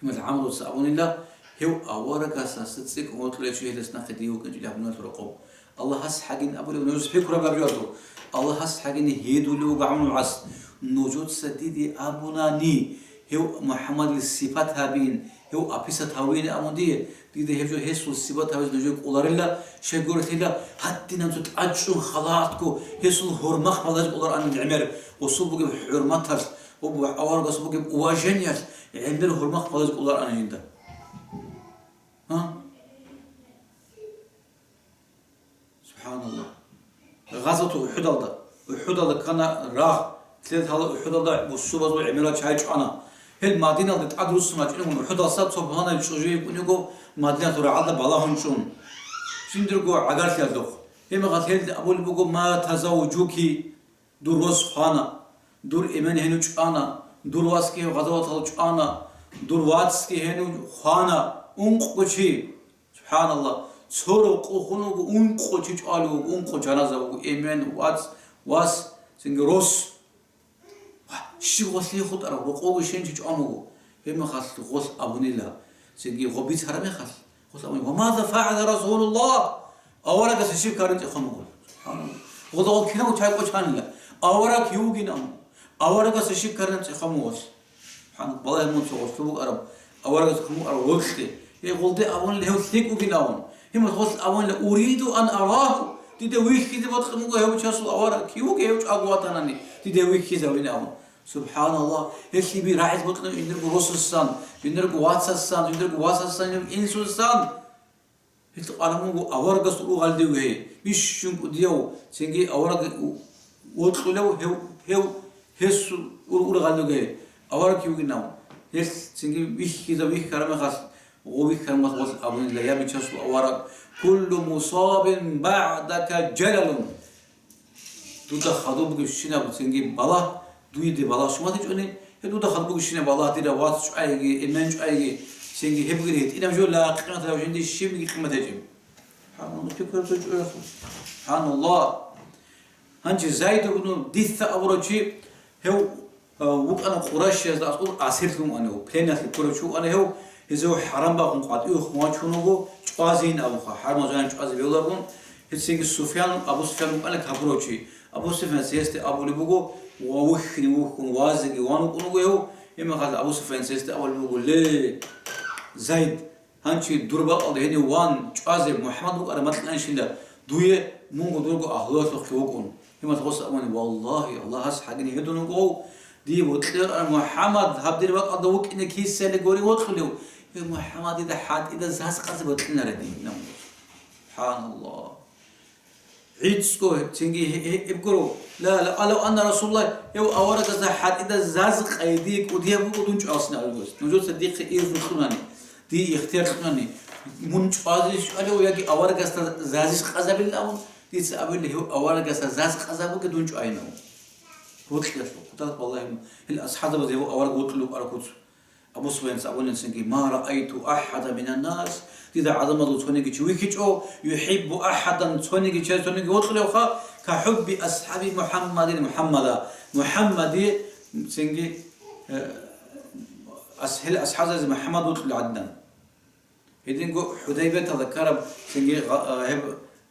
Имал ГӀамруца абунила: «Гьев аварагасаса цӀикӀкӀун вокьулев чи гьелдас нахъе дие вукӀинчӀила гьабуналъур къо». Аллагьас хӀагин абулев нужеца пикру гьабиялъул, Аллагьас хӀагин гьедулев вуго ГӀамру бин ГӀас. Нужеца диде абунани, гьев МухӀаммадил сипат гьабин, гьев описать гьавин абун дие, дида гьеб жо гьесул сипат гьавизе нужее кӀоларила, щайгурелъила, гьадинаб цо тӀадчӀун халатго гьесул гьурмахъ балазе кӀолароан гӀемер, гъосул бугеб хӀурматалъ, гъоб аварагасул бугеб уважениялъ гӀемер гьурмахъ балазе кӀолароан жинда. А? СубхӀаналлагь. Гъазавату УхӀудалда. УхӀудалда ккана рагъ. Лъел гьала УхӀудалда бусурбабазул гӀемерал чагӀи чӀвана. Гьел Мадиналде тӀад руссун рачӀунегун УхӀудалса цо пагьанав чӀужу йикӀун йиго Мадиналъул рагӀалда балагьун чӀун. Жиндирго гӀагарлъиялдухъ. Гьебмехалъ гьелде абулеб буго: «Мата завжуки?» Дур рос хвана, дур эмен гьенив чӀвана, дур васги гьев гъазаваталда чӀвана, дур вацги гьенив хвана, ункъго чи. СубхӀаналлагь, цо рокъов хун вуго, ункъо чи чӀвалев вуго, ункъо жаназа вуго, эмен, вац, вас, цинги рос. Ва щиб гъолъие хутӀарав, рокъовго щенчи чӀван вуго. Гьебмехалъ гъолъ абунила, цинги гъоб бицараб мехалъ, гъолъ абуни: «Ва маза фагӀала Расулуллагь?» Аварагас щиб ккарин цӀехун вуго. СубхӀаналлагь. Гъолда гъол кинабго чай къочанила. Авараг гьев вугин абун. Аварагас щиб ккарин цӀехун вуго. СубхӀаналлагь. Балагье мун цо гъолъ букӀараб, аварагас ккун букӀараб рокьи. Гьей гъолде абунила гьев лъикӀ вугин абун. Гьебмехалъ гъолъ абунила: «Уриду ан арагьу». Дида вихьизе бокьун буго гьев часул авараг. Кив вуго гьев чӀаго ватанани, дида вихьизавин абун. СубхӀаналлагь, гьелъие би рагӀизе бокьун жиндирго росасан, жиндирго вацасан, жиндирго васасан, жиндирго инсусан. Гьелъ къваригӀун вуго аварагасул ургъалде вугев, бищун кӀудияв, цинги авараг вокьулев гьев, гьев, гьесул ур-, ургъалде вугев, авараг кив вугин абун. Гьелъ цинги вихьиза-, вихьараб мехалъ, гъо вихьараб мехалъ гъолъ абунила: «Я Бичасул авараг, куллу мусабин багӀдака жалалун». Дуда хадуб бугебщинаб цинги балагь, дуе балагь щун батичӀони, гьеб дуда хадуб бугебщинаб балагь, дир вац чӀвайги, эмен чӀвайги, цинги гьеб бугеб гьитӀинаб жо, ла къимата лагьу, жинде щибниги къимат гьечӀеб. СубхӀаналлагь, пикру гьаб жо чӀвазе. СубхӀаналлагь. Гьанже Зайд ибну Дисса абурав чи, гьев, а, вукӀана Къурайшиязда аскӀоб асирлъун вукӀана гьев, пленалъе ккурав чи вукӀана гьев, гьезие хӀарам бахун къватӀиве хун вачун вуго, чӀвазейин абунха, хӀарамал жаниб чӀвазе бегьуларгун. Гьесиеги Суфьян, Абу Суфьян вукӀана капурав чи. Абу Суфьян цесде абулеб буго, ва вухьине вухьун вазеги ван вукӀун вуго гьев. Гьебмехалъ Абу Суфьян цесде абулеб буго: «Ле, Зайд, гьанчи дур бакӀалда гьенив ван чӀвазе МухӀаммад вукӀараб макьиланщинда, дуе мунго дурго агьлуялъухъе вукӀун». Гьебмехалъ гъос абуни: «Валлагьи, Аллагьас хӀагин гьедун вуго, дие бокьараб МухӀаммад гьаб дир бакӀалда вукӀине кисали гури вокьулев, гьев МухӀаммадида хӀатӀида заз къазе бокьинаре дие». СубхӀаналлагь. ГӀицӀго цинги гье-, гье-, гьеб гуро. Ла, ла, алав анна Расулуллагь, гьев аварагасда хӀатӀида заз къайдие кӀудияб буго дун чӀвалсин абулеб гъос. Нужеца дихъе изну кьунани, дие ихтияр кьунани, мун чӀвазе чӀвалев яги аварагасда зазиш къазабилан абун, дица абулеб, гьев аварагасда заз къазабуге дун чӀвайин абун. Вокьиялъул хъуталъ, валлагьи, гьел асхӀабзабаз гьев авараг вокьулев вукӀараб куц. Абу Суфьяница абуна цинги: «Ма раайту ахӀада минаннас», дида гӀадамазул цониги чи вихьичӀо, «юхӀиббу ахӀадан», цониги чи цониги вокьулевха, «кахӀубби асхӀаби МухӀаммадин», МухӀаммада, МухӀаммаде цинги, э, ас-, гьел асхӀабзабазе МухӀаммад вокьулев гӀадин. Гьединго ХӀудайбияталда ккараб, цинги гъа-, а, гьеб,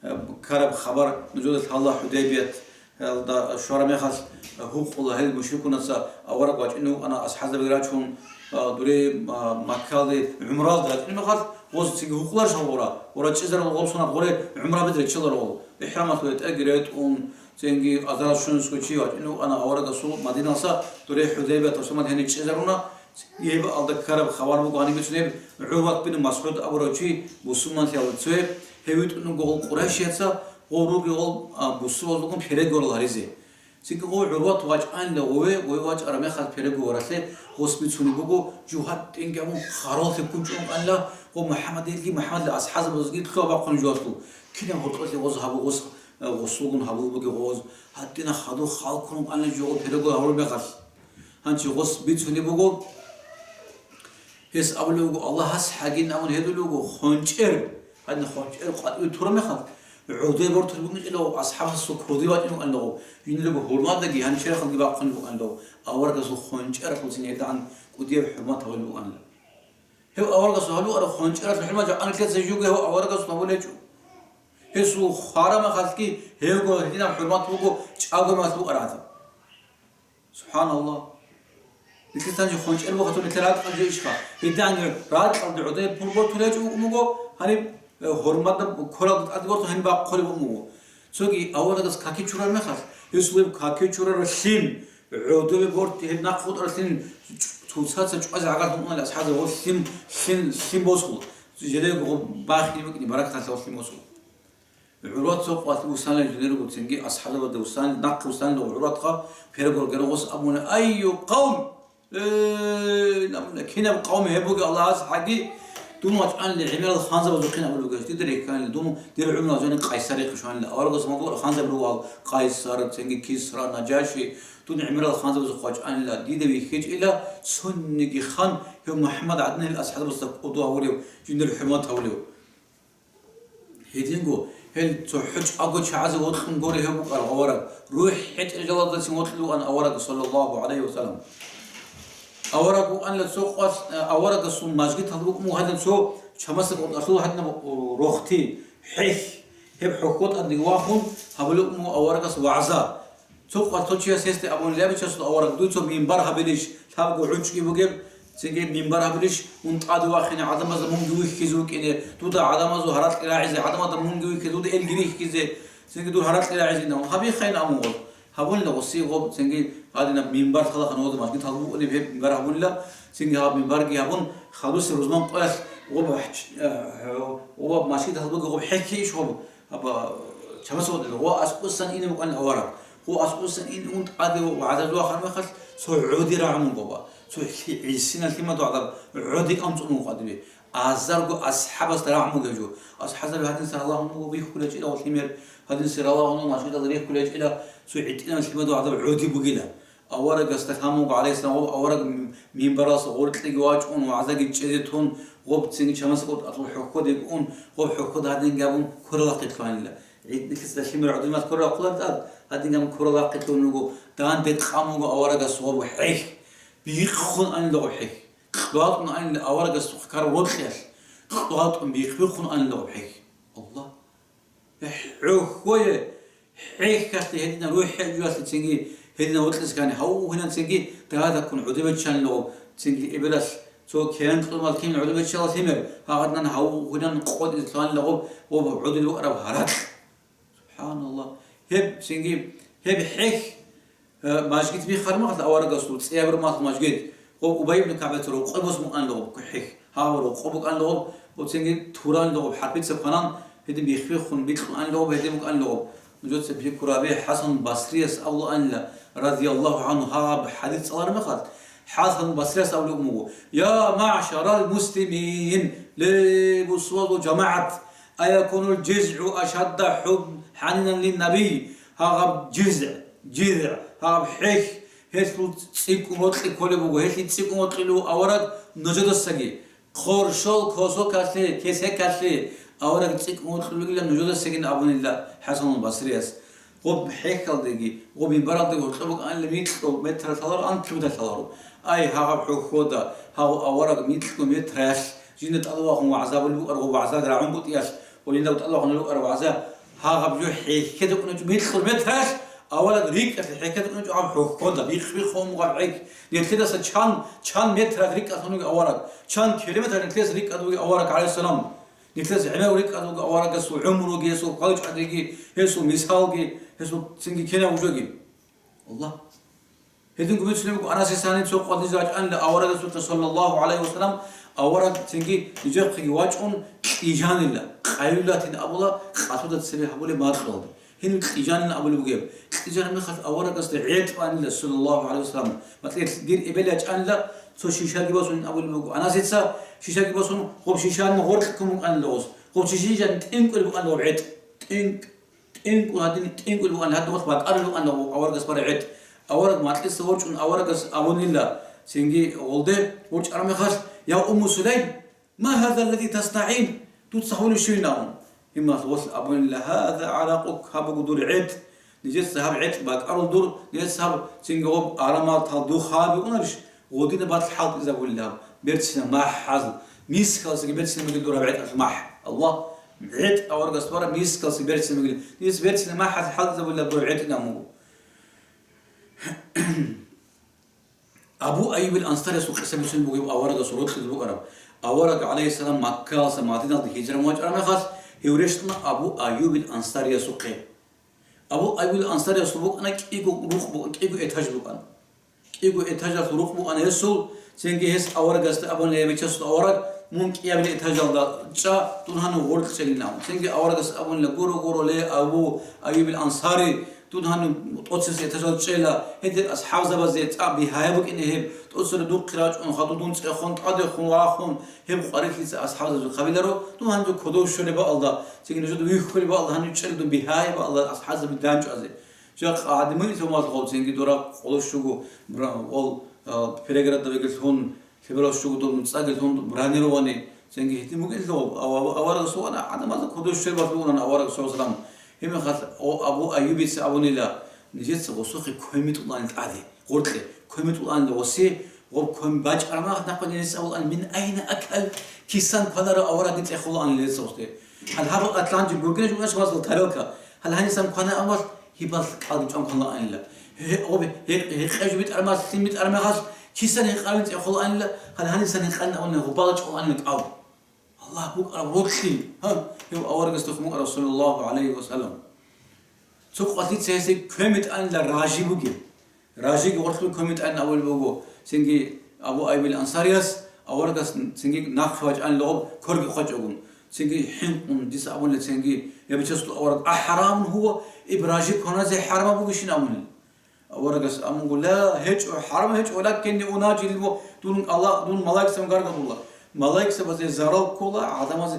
а, ккараб хабар нужеда лъала. ХӀудайбияталда щвараб мехалъ, а, гьукъула гьел мушрикунаца авараг вачӀине вукӀана, асхӀабзабиги рачун, а, дуре, а, Маккалде гӀумралде рачӀине мехалъ, гъоз цинги гьукъуларищ гъора, гъора чӀезарал гъоб сунат гъоре гӀумра бедре чӀезарал гъол. ИхӀрамалъул ретӀелги ретӀун, цинги азарал щунусго чи вачӀине вукӀана аварагасул Мадиналъа, дуре ХӀудайбияталъ сумал гьениб чӀезаруна, Гьеб алда ккараб хабар буго гьаниб бицунеб, ГӀурват бин МасгӀуд абурав чи бусурманлъиялда цояб, гьев витӀун вуго гъол къурайшияца, гъов ругел гъол, а, бусурбабазулгун переговорал гьаризе. Цинги гъов ГӀурват вачӀанила гъове, гъове вачӀараб мехалъ переговоралъе гъос бицунеб буго, жугьад тӀинги абун харалъе ккун чӀун кӀанила, гъов МухӀаммадилги МухӀаммадил асхӀабзабазги лъугьа бахъун жугьалъул, кинаб гьоркьолъи гъоз гьабу гъос, а, гъосулгун гьабул бугеб гъоз, гьадинаб хадур халкун кӀанила жо гъов переговор гьабураб мехалъ. Гьанже гъос бицунеб буго, гьес абулеб буго, Аллагьас гьагин абун гьедулеб буго, хончӀер, гьадин хончӀер къватӀиве тураб мехалъ, гӀодобе бортулеб букӀинчӀила, асхӀабасул кодобе вачӀинчӀила гъов, жиндирго гьурмадаги гьанчерахъалги бахъунеб букӀанила, аварагасул хончӀералъулцин гьедигӀан кӀудияб хӀурмат гьабулеб букӀанила. Гьев аварагасул гьабулеб хончӀералъул хӀурмат жакъа нилъеца живго гьев аварагасул гьабулеб гьечӀо. Гьесул хвараб мехалъги гьевго гьединаб хӀурмат буго чӀаго мехалъ букӀараб гӀадаб. СубхӀаналлагь. Нилъеца гьанже хончӀер буго гьатун нилъер ракьалда ишха. ГьедигӀанги ракьалда гӀодобе пур бортулеб гьечӀо букӀун буго, гьаниб, э, гьурмада кколалда тӀаде бортун гьаниб бахъулеб букӀун буго. Цоги аварагас каки чурараб мехалъ, гьесул гьеб каки чурараб лъим, гӀодобе борти гьеб нахъ хутӀараб лъим, цоцаца чӀвазе гӀагарлъун унаани асхӀабзабаз гъоб лъим, лъим, лъим босула. Жидерго гъоб бахине букӀине баракаталъе гъоб лъим босула. ГӀурват цо къватӀ вуссанила жиндирго цинги асхӀабзабазда вуссани, нахъе вуссанила ГӀурватха, переговоралде гъос абуна: «Айю къавм?» Э, абуна, кинаб къавм гьеб бугеб Аллагьас гьаги, дун вачӀанила гӀемерал ханзабазухъин абулеб бугес, дида рекканила, дун, дир гӀумруялъ жаниб Къайсарихъе щванила, аварагас мадугьал ханзаби ругел, Къайсар, цинги Кисра, Нажаши, дун гӀемерал ханзабазухъ вачӀанила, дида вихьичӀила, цониги хан гьев МухӀаммад гӀадинал асхӀабзабазда кӀодо гьавулев, жиндир хӀурмат гьавулев. Гьединго, гьел цохӀо чӀаго чагӀазе вокьун гуро гьев букӀарав авараг, рухӀ хӀетӀел жалаздацин вокьулев вукӀана авараг, саллаллагьу гӀалайгьи ва саллам. Авараг вукӀанила цо къвалъ, э, аварагасул мажгиталда букӀун буго гьадин цо чамасдакӀун тӀалъула гьадинаб, о, рохти, хӀехь, гьеб хӀухьго тӀадеги вахун, гьабулеб букӀун буго аварагас вагӀза. Цо къватӀ цо чияс гьесде абуна: «Я, бичасул авараг, дуй цо минбар гьабилищ, лъабго гӀучӀги бугеб, цинги минбар гьабилищ, мун тӀаде вахине гӀадамазда мунги вихьизе вукӀине, дуда гӀадамазул гьаракьги рагӀизе, гӀадамазда мунги вихьизе, дуда элги рихьизе, цинги дур гьаракьги рагӀизейин», абун гьабихъайин абун гъоз. Гьабунила гъоси гъоб, цинги гьадинаб минбар лъалаха нужеда мажгиталда букӀунеб гьеб минбар гьабунила, цинги гьаб минбарги гьабун, хадусеб рузман къоялъ гъоб гьач-, э, гъоб мажгиталда бугеб гъоб хӀехье иш гъоб. Аба, чамасдакъун гъо аскӀосан ине букӀанила авараг. Гъо аскӀосан ин ун тӀаде вагӀза вахараб мехалъ, цо гӀоди рагӀун буго, цо лъи-, гӀисинал лъимадул гӀадаб гӀоди кӀанцӀун буго гьадибе. Азарго асхӀабасда рагӀун буго гьев жо. АсхӀабзаби гьадинса гьалагьун буго, бихьулечӀила ва лъимер, гьадинса ралагьун мажгиталда рехулечӀила, цо гӀитӀинал лъимадул гӀадаб гӀоди бугила. Аварагасда лъан вуго, гӀалайгьиссалам, авараг минбаралъа гъоркьеги вачӀун, вагӀзаги чӀезе тун, гъоб цинги чамасдакъун тӀалъул хӀухьго декӀун, гъоб хӀухьго гьадинги абун ккурал ахъе лъугьанила. ГӀид-, нилъеца лъимер гӀодинал ккурал ахъуларин тӀад, гьадинги абун ккурал ахъе лъугьун вуго, дандекъан вуго аварагас гъоб хӀехь, бихъун анила гъоб хӀехь, кьватӀун анила аварагас ккараб рокьиялъ, кьватӀун бихъ-бихъун анила гъоб хӀехь. Аллагь! ХӀухьое, хӀехьалъе гьедина рухӀ хӀежуялъе цинги гьедина вокьизе ккани, гьав вугьинан цинги дагьадаккун гӀодобе чӀанила гъоб, цинги эбелалъ цо киян кьумал кин гӀодобе чӀала лъимер, гьагъадинан гьав вугьинан къотӀизе лъугьанила гъоб, гъоб гӀодулев вукӀараб гьаракь. СубхӀаналлагь. Гьеб цинги, гьеб хӀехь, Э, мажгит биххараб мехалъ аварагасул, цӀияб румалъ мажгит, гъоб Убай ибн КагӀбица рокъой босун букӀанила гъоб хӀехь, гьав рокъо букӀанила гъоб, цинги туранила гъоб хӀарпица кванан, гьедин бихх-биххун бикьун анила гъоб, гьедин букӀанила гъоб. Нужеца пикру гьабе, ХӀасан Басрияс абулаанила, радияллагьу гӀангьу, гьаб хӀадис цӀалараб мехалъ, ХӀасан Басрияс абулеб буго: «Я маъшарал муслимин, ле, бусурбабазул жамагӀат, аякунул жизгӀу ашадда хӀуб-, хӀанинан линнабий, гьагъаб жизгӀ, жиргӀ, гьаб хӀехь, гьелъул цӀикӀкӀун вокьи кколеб буго, гьелъие цӀикӀкӀун вокьулев авараг нужедасаги. Хъоршол косокалъе, кесекалъе авараг цӀикӀкӀун вокьулевилан нужедасагин абунила ХӀасанул Басрияс. Гъоб хӀехьалдеги, гъоб минбаралдеги гьоркьоб букӀанила микьго метр лъаларо, анкьго метр лъаларо. Ай, гьагъаб хӀухьода, гьагъав авараг микьго метралъ жинда тӀадвахун вагӀза гьабулеб букӀараб, гъоб вагӀзаялда рагӀун бутӀиялъ, ва жинда тӀадвахун гьабулеб букӀараб вагӀза, гьагъаб жо хӀехьезе кӀунеб микьго метралъ авараг рикӀкӀалъе хӀехьезе кӀунеб гьаб хӀухьода, бихъ-бихъ гьабун гьаб хӀехь. Нилъедаса чан, чан метралъ рикӀкӀалъун вугев авараг, чан километралъ нилъеца рикӀкӀад вугев авараг, гӀалайгьиссалам. Нилъеца гӀемер рикӀкӀад вуго аварагасул гӀумруги, гьесул хвалчӀвадиги, гьесул мисалги, гьесул цинги кинаб жоги. Аллагь. Гьединго бицунеб буго Анасица гьаниб цо къватӀизе рачӀанила аварагасухъе, саллаллагьу гӀалайгьи ва саллам, авараг цинги нижехъеги вачӀун кьижанила, къаюлатин абула, къалъуда цебе гьабулеб макьалда. Гьениб кьижанин абулеб бугеб. Кьижараб мехалъ аварагасда гӀетӀ банила, саллаллагьу гӀалайгьи ва саллам. Макьилъ дир эбел ячӀанила, цо шишаги босун абулеб буго. Анасица шишаги босун, гъоб шишаялда гъоркь ккун букӀанила гъос. Гъоб шишаялда тӀинкӀулеб букӀанила гъоб гӀетӀ. ТӀинкӀ, тӀинкӀун гьадин, тӀинкӀулеб букӀанила, гьадин гъоркь бакӀарулеб букӀанила гъоб аварагас бараб гӀетӀ. Авараг макьилъа ворчӀун аварагас абунила, цинги гъолде ворчӀараб мехалъ: «Я Умму Сулайм, ма гьаза аллази таснаин? Дуца гьабулеб щибин?» абун. Гьеб мехалъ гъолъ абунила: «Гьаза гӀаракъук, гьаб буго дур гӀетӀ. Нижеца гьаб гӀетӀ бакӀарул дур, нижеца гьаб цинги гъоб арамал талдухъ гьаб букӀунарищ? Гъодинаб батӀ хӀалтӀизабулеб гьаб, берцинаб махӀ гьазул, мискалдасаги берцинаб бугеб дур гьаб гӀетӀалъул махӀ. Аллагь, гӀетӀ аварагас бараб мискалдасаги берцинаб бугеб, нижеца берцинаб махӀ гьазул хӀалтӀизабулеб дур гӀетӀ», – абун буго. Абу Айюбил Ансариясул къиса бицунеб бугеб аварагасул рокьида букӀараб. Авараг, гӀалайгьиссалам, Маккаялдаса Мадиналде гьижра вачӀараб мехалъ, гьев рещтӀуна Абу Айюбил Ансариясухъе. Абу Айюбил Ансариясул букӀана кӀиго рукъ бу-, кӀиго этаж букӀана. КӀиго этажалъул рукъ букӀана гьесул, цинги гьес аварагасда абуна: «Я бичасул авараг, мун кӀиабилеб этажалда чӀа, дун гьанив гъоркь чӀелин», – абун. Цинги аварагас абунила: «Гуро, гуро, ле Абу Айюбил Ансари, дун гьанив тӀоцебесеб этажалда чӀела, гьедин асхӀабзабазе цӀакъ бигьаяб букӀине гьеб, тӀоцебе духъе рачӀун хадуб дун цӀехун, тӀадехун, вахун, гьеб къварилъица асхӀабзабазухъ гьабиларо, дун гьанив кодов щолеб бакӀалда, цинги нужеда вихьулеб бакӀалда гьанив чӀела дун бигьаяб бакӀалда асхӀабзаби данчӀвазе». Жакъа гӀадамал гьесул малъухъ цинги дора къоло щуго бра-, къол, а, перегородавеги лъун, лъеберал щуго доб нуцӀаги лъун бронировани цинги гьитин бугелъул, ав-, ав-, аварагас вукӀана гӀадамазда кодов щвебалъ вукӀунан авараг, саллаллагьу гӀалайгьи ва саллам. Гьеб мехалъ, о, Абу Айюбица абунила, нижеца гъосухъе ккве митӀуланил тӀаде, гъоркье, ккве митӀуланила гъосе, гъоб ккве бачӀараб мехалъ нахъе нижеца абулаан: «Мин айна акал?» Кисан кванарав аварагги цӀехолаан нижеца гъосде. Гьал гьаб атланчи гургӀинчӀ букӀанищ вазал тарелка. Гьал гьанисан квана амвал гьибал кӀалги чӀван кванлаанила. Гье-, гье-, гьекъе жо битӀараб мехалъ, лъим битӀараб мехалъ, кисан гьекъарабин цӀехолаанила, гьал гьанисан гьекъарин абуна гьубала чӀолаанила кӀал. Аллагь букӀараб рокьи, гьа, гьев аварагасда хъумукӀарав, саллаллагьу гӀалайгьи ва саллам. Цо къватӀица гьесие ккве митӀанила ражи бугеб. Ражиги гъоркьлъун ккве митӀанин абулеб буго, цинги Абу Айюбил Ансарияс аварагас цинги нахъе вачӀанила гъоб корги хъвачӀогун. Цинги хӀинкъун дица абунила цинги: «Я бичасул авараг, ахӀарамун гьува, иб ражи кваназе хӀарамаб бугищин?» абунила. Аварагас абун буго: «Ла, гьечӀо, хӀарам гьечӀо, валакинни унаджи лил-, дун Аллагь, дун малаикзабазда гаргадула. Малаикзабазе зарал ккола, гӀадамазе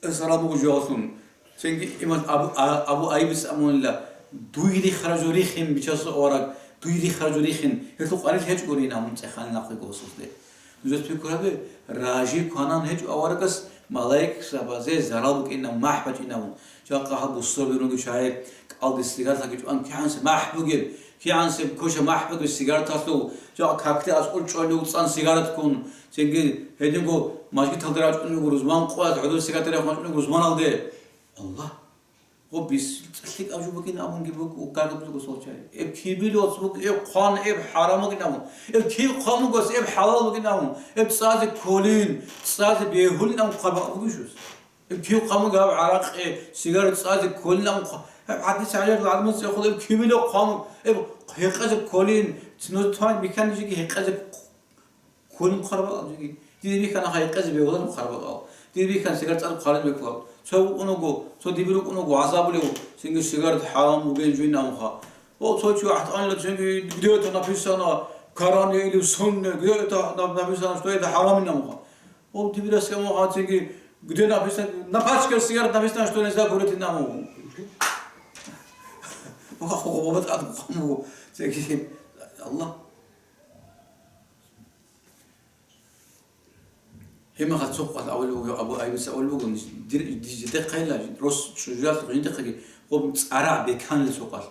зарал буго жоялъун». Цинги имам Абу, А-, Абу Айюбица абунила: «Дуй рихараб жо рихин, бичасул авараг, дуй рихараб жо рихин, гьелъул къварилъи гьечӀогурин», – абун цӀеханила нахъеги гъосде. Нужеца пикру гьабе, ражи кванан гьечӀо аварагас малаикзабазе зарал букӀинаб, махӀ бачӀинабун. Жакъа гьаб бусурбаб руго чагӀи, кӀалдиса сигареталги чӀван, кигӀанси махӀ бугеб, кигӀанси квеша махӀ бугеб сигареталъул, жакъа какде аскӀор чӀвалев цӀан сигарет ккун, цинги гьединго мажгиталда рачӀунев рузман къоялъ гӀодов сигарет рехун рачӀунев рузманалде. Аллагь! Гъоб бис цӀалъикӀаб жо бугин абунги буго, гаргадулго солчай. Эб кибил оц буго, эб хъван, эб хӀарам бугин абун. Эб киб хъван бугос, эб хӀалал бугин абун. Эб цӀазе кколин, цӀазе бегьулин абун хъван бугищ? Эб киб хъван буго гьаб гӀаракъи, сигарет цӀазе кколин абун хъван? Гьаб хӀадис гӀалиял гӀадамаз цӀехола, эб кибил хъван, эб гьекъезе кколин, цинуз тван биканижиги гьекъезе кколин хъван бакӀал жиги. Диде бихьана гьекъезе бегьулин хъван бакӀал. Диде бихьана сигарет цӀазе кколин бекӀлъал. Цо вукӀун вуго, цо дибир вукӀун вуго гӀазабулев, цинги сигарет хӀарам бугин жуйин абунха. О, цо чи ахӀтӀанила цинги, где это написано, в Коране или в Сунне, где это на-, написано, что это хӀарамин абунха. О, дибирасги абунха цинги, где написано, на пачке сигарет написано, что нельзя курить, абун. Баба, баба, тӀад къван буго. Цеги, Аллагь. Гьебмехалъ цо къвалъ абулеб буго, Абу Айюбица абулеб буго, дир, дир жидехъайила, рос чӀужуялъухъ жиндихъаги гъоб цӀарагӀ беканила цо къвалъ.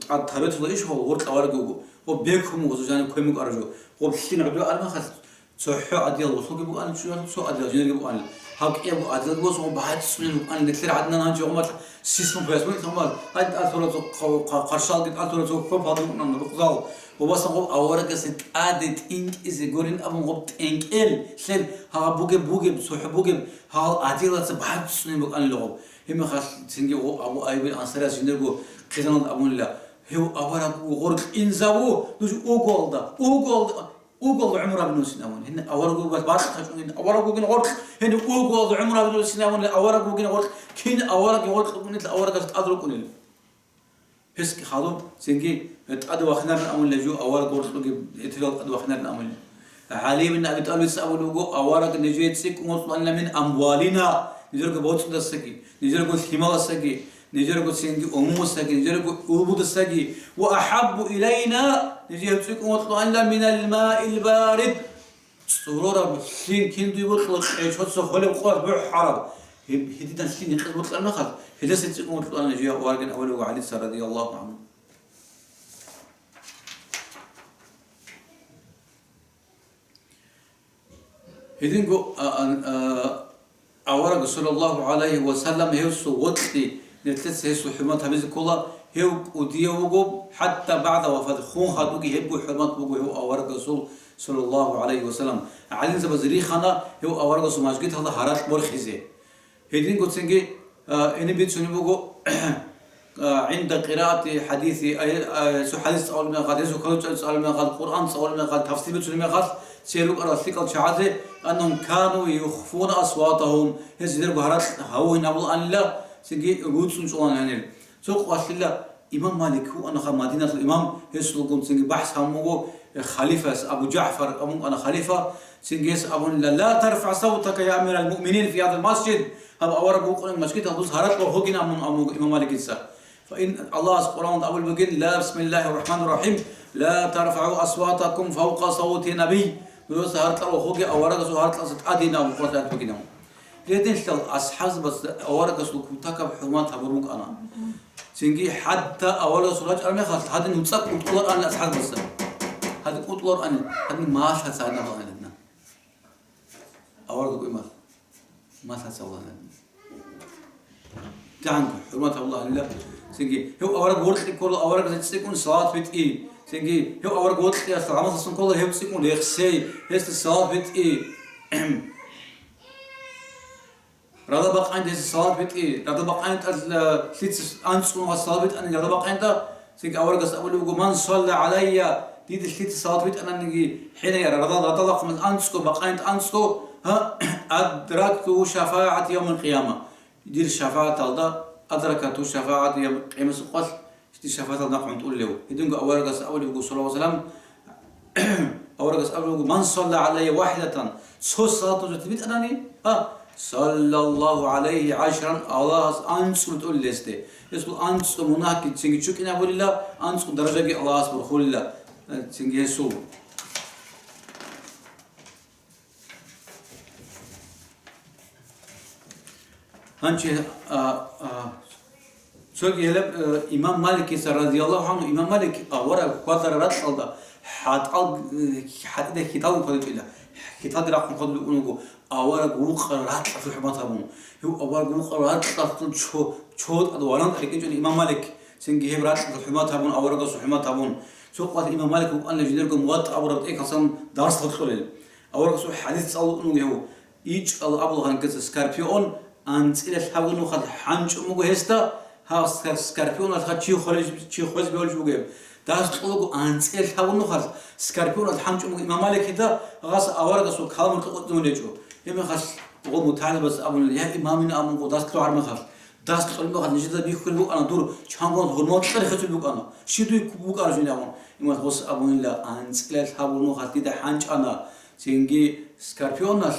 ТӀад тарбетала иш гъоб гъоркь авараг вуго. Гъоб бекун буго, жаниб квен букӀараб жо. Гъоб лъин гӀодо армахалъ цохӀо гӀадиял босулги букӀанила чӀужуялъухъ, цо гӀадиял жинерги букӀанила. Гьаб кӀиябго гӀадиялги босун гъоб бацӀцӀунел букӀанила, нилъер гӀадинан гьанже гъомалъ сисму пояс букӀин гьомал. Гьанже тӀад лъуразул хъа-, хъа-, хъаршалги тӀад лъуразул хӀопалги букӀана рукъзал. Ва басан гъоб аварагасе тӀаде тӀинтӀизе гурин абун гъоб тӀенкӀел, лъел, гьагъа бугеб, бугеб, цохӀо бугеб, гьагъал гӀадилаца бацӀцӀунеб букӀанила гъоб. Гьебмехалъ цинги гъо-, Абу Айюбил Ансариялъ жиндирго хъизаналда абунила: «Гьев авараг вуго, гъоркь инзаву, нуж угоалда, угоалда, угоалда гӀумру гьабине вуссин», – абун. Гьениб авараг вугеб бакӀ тачӀун, гьениб авараг вугин гъоркь, гьениб угоалда гӀумру гьабине вуссин абунила, авараг вугин гъоркь, кин аварагги гъоркь вукӀунел, аварагас тӀад рукӀунел. Гьесги хадуб, цинги тӀаде вахинарин амулила жо, авараг гъоркьуги, гьитирал тӀаде вахинарин амулила. ГӀали ибн Аби ТӀалибица абулеб буго, авараг нижее цӀикӀкӀун вокьулаанила мин амвалина, нижерго боцӀудасаги, нижерго лъималасаги, нижерго цинги умумусаги, нижерго улбудасаги, ва ахӀаббу илайна, нижее цӀикӀкӀун вокьулаанила минал маил барид. ЦӀурураб лъим кин дуе бокьула, къечоца холеб къо бухӀараб. Гьеб-, гьединал лъим гьекъезе бокьараб мехалъ, гьелдаса цӀикӀкӀун вокьулаанила жо аварагин абулеб буго ГӀалица радияллагьу гӀангьу. Гьединго, а, а, а, Авараг саллаллагьу гӀалайгьи ва саллам гьесул вокьи, нилъеца гьесул хӀурмат гьабизе ккола, гьев кӀудияв вуго, хӀатта багӀда вафат, хун хадуги гьебго хӀурмат буго гьев аварагасул саллаллагьу гӀалайгьи ва саллам. ГӀалимзабаз рихана гьев аварагасул мажгиталда гьаракь борхизе. Гьединго цинги, а, гьениб бицунеб буго, а, гӀинда къираати хӀадиси, а, а, цо хӀадис цӀалулеб мехалъ, гьесул калучӀал цӀалулеб мехалъ, Къуръан цӀалулеб мехалъ, тафсир бицунеб мехалъ, церукӀарал лъикӀал чагӀазе, аннахум кану юхфуна асватахум, гьез жидерго гьаракь гьавугьин гьабулаанила, цинги руцӀцӀун чӀолаан гьанир. Цо къвалъила имам Малик вукӀанаха, Мадиналъул имам, гьесулгун цинги бахӀс гьабун буго, э, халифас, Абу ЖагӀфар абун вукӀана халифа, цинги гьес абунила: «Ла тарфагӀ савтака, я амирал муъминин, фи гьазал масжид», гьаб авараг вукӀунеб мажгиталда дус гьаракь гьогин абун абун буго имам Маликица. Фаин, Аллагьас Къуръаналда абулеб бугин: «Ла, бисмиллагьир рахӀманир рахӀим, ла тарфагӀу асватакум фавкъа савти набий». Нужеца гьаракь гьоге аварагасул гьаракьаса тӀадин абун Къуръаналда букӀинаун. Гьединлъидал асхӀабзабаз аварагасул кутакаб хӀурмат гьабун рукӀана. Цинги хӀатта аварагасул рачӀараб мехалъ гьадин нуцӀа кӀутӀулароан асхӀабзабазда. Гьадин кӀутӀулароан, гьадин малъа цадаб гьадин. Авараг вукӀиналъ малъа цавлана. ДагӀанго, хӀурмат гьабула гьанила. Цинги, гьев авараг воркьи ккола, аварагасда цӀикӀкӀун салават битӀи. Цинги, гьев авараг воркьиялъ гӀамаллъун ккола, гьев цӀикӀкӀун рехсей, гьесда салават битӀи. Рада бакъанде гьесда салават битӀи. Рада бакъанде тӀад, э, лъица анцӀунга салават битӀани, рада бакъанде Цинги аварагас абулеб буго: «Ман салла гӀалайя», дида лъица салават битӀананиги, хӀина я радал-, радалахъун анцӀго, бакъанит анцӀго, гьа, «адракту шафагӀат явмил къияма». Дир шафагӀаталда, «адрака ту шафагӀат явмил къиямасул къвалъ», дир шафагӀатал нахъ гӀунтӀулев. Гьединго аварагас абулеб буго, саллаллагьу гӀалайгьи ва саллам, аварагас абулеб буго: «Ман салла гӀалайя вахӀидатан», цо салават нужеца битӀанани, а, «саллаллагьу гӀалайгьи гӀашран», Аллагьас анцӀго битӀулел гьесде. Гьесул анцӀго мунагьги цинги чӀукӀинабулила, анцӀго даражаги Аллагьас борхулила, э, цинги гьесул. Гьанчи, а, а, цоги гьелеб, э, имам Маликица, радияллагьу гӀангьу, имам Малик авараг хьвадараб ракьалда хӀатӀал, э, хӀатӀида хьитӀал хьвадичӀила, хьитӀалги рахъун хьвадулев унаго, авараг вукъа ракьалъул хӀурмат гьабун. Гьев авараг вукъа ракьалъул чо-, чотӀад варан рекӀинчӀони имам Малик, цинги гьеб ракьалъул хӀурмат гьабун, аварагасул хӀурмат гьабун. Цо къват имам Малик вукӀана жидерго МуватӀа абураб тӀехьалъан дарс гьоркьолел. Аварагасул хӀадис цӀалулев гьев. ИчӀал абула гьанкеца скорпион анцӀила лъабго нухалъ хӀанчӀун буго гьесда, гьав скор-, скорпионалъха чи хвалеб-, чи хвезе бегьулеб бугеб. Дас кьолаго анцӀила лъабго нухалъ скорпионалъ хӀанчӀун буго имам Маликида, гьас аварагасул каламалъ къотӀун гьечӀо. Гьебмехалъ гъо мутагӀилабаз абуна: «Я имамина», абун гъо дас кьогӀар мехалъ. Дас кьолеб мехалъ нижеда бихьулеб букӀана дур чангоялъ гьурмал кьер хецулеб букӀана. Щиб дуе букӀараб жинда абун? Имам гъос абунила: «АнцӀила лъабго нухалъ дида хӀанчӀана, цинги скорпионалъ».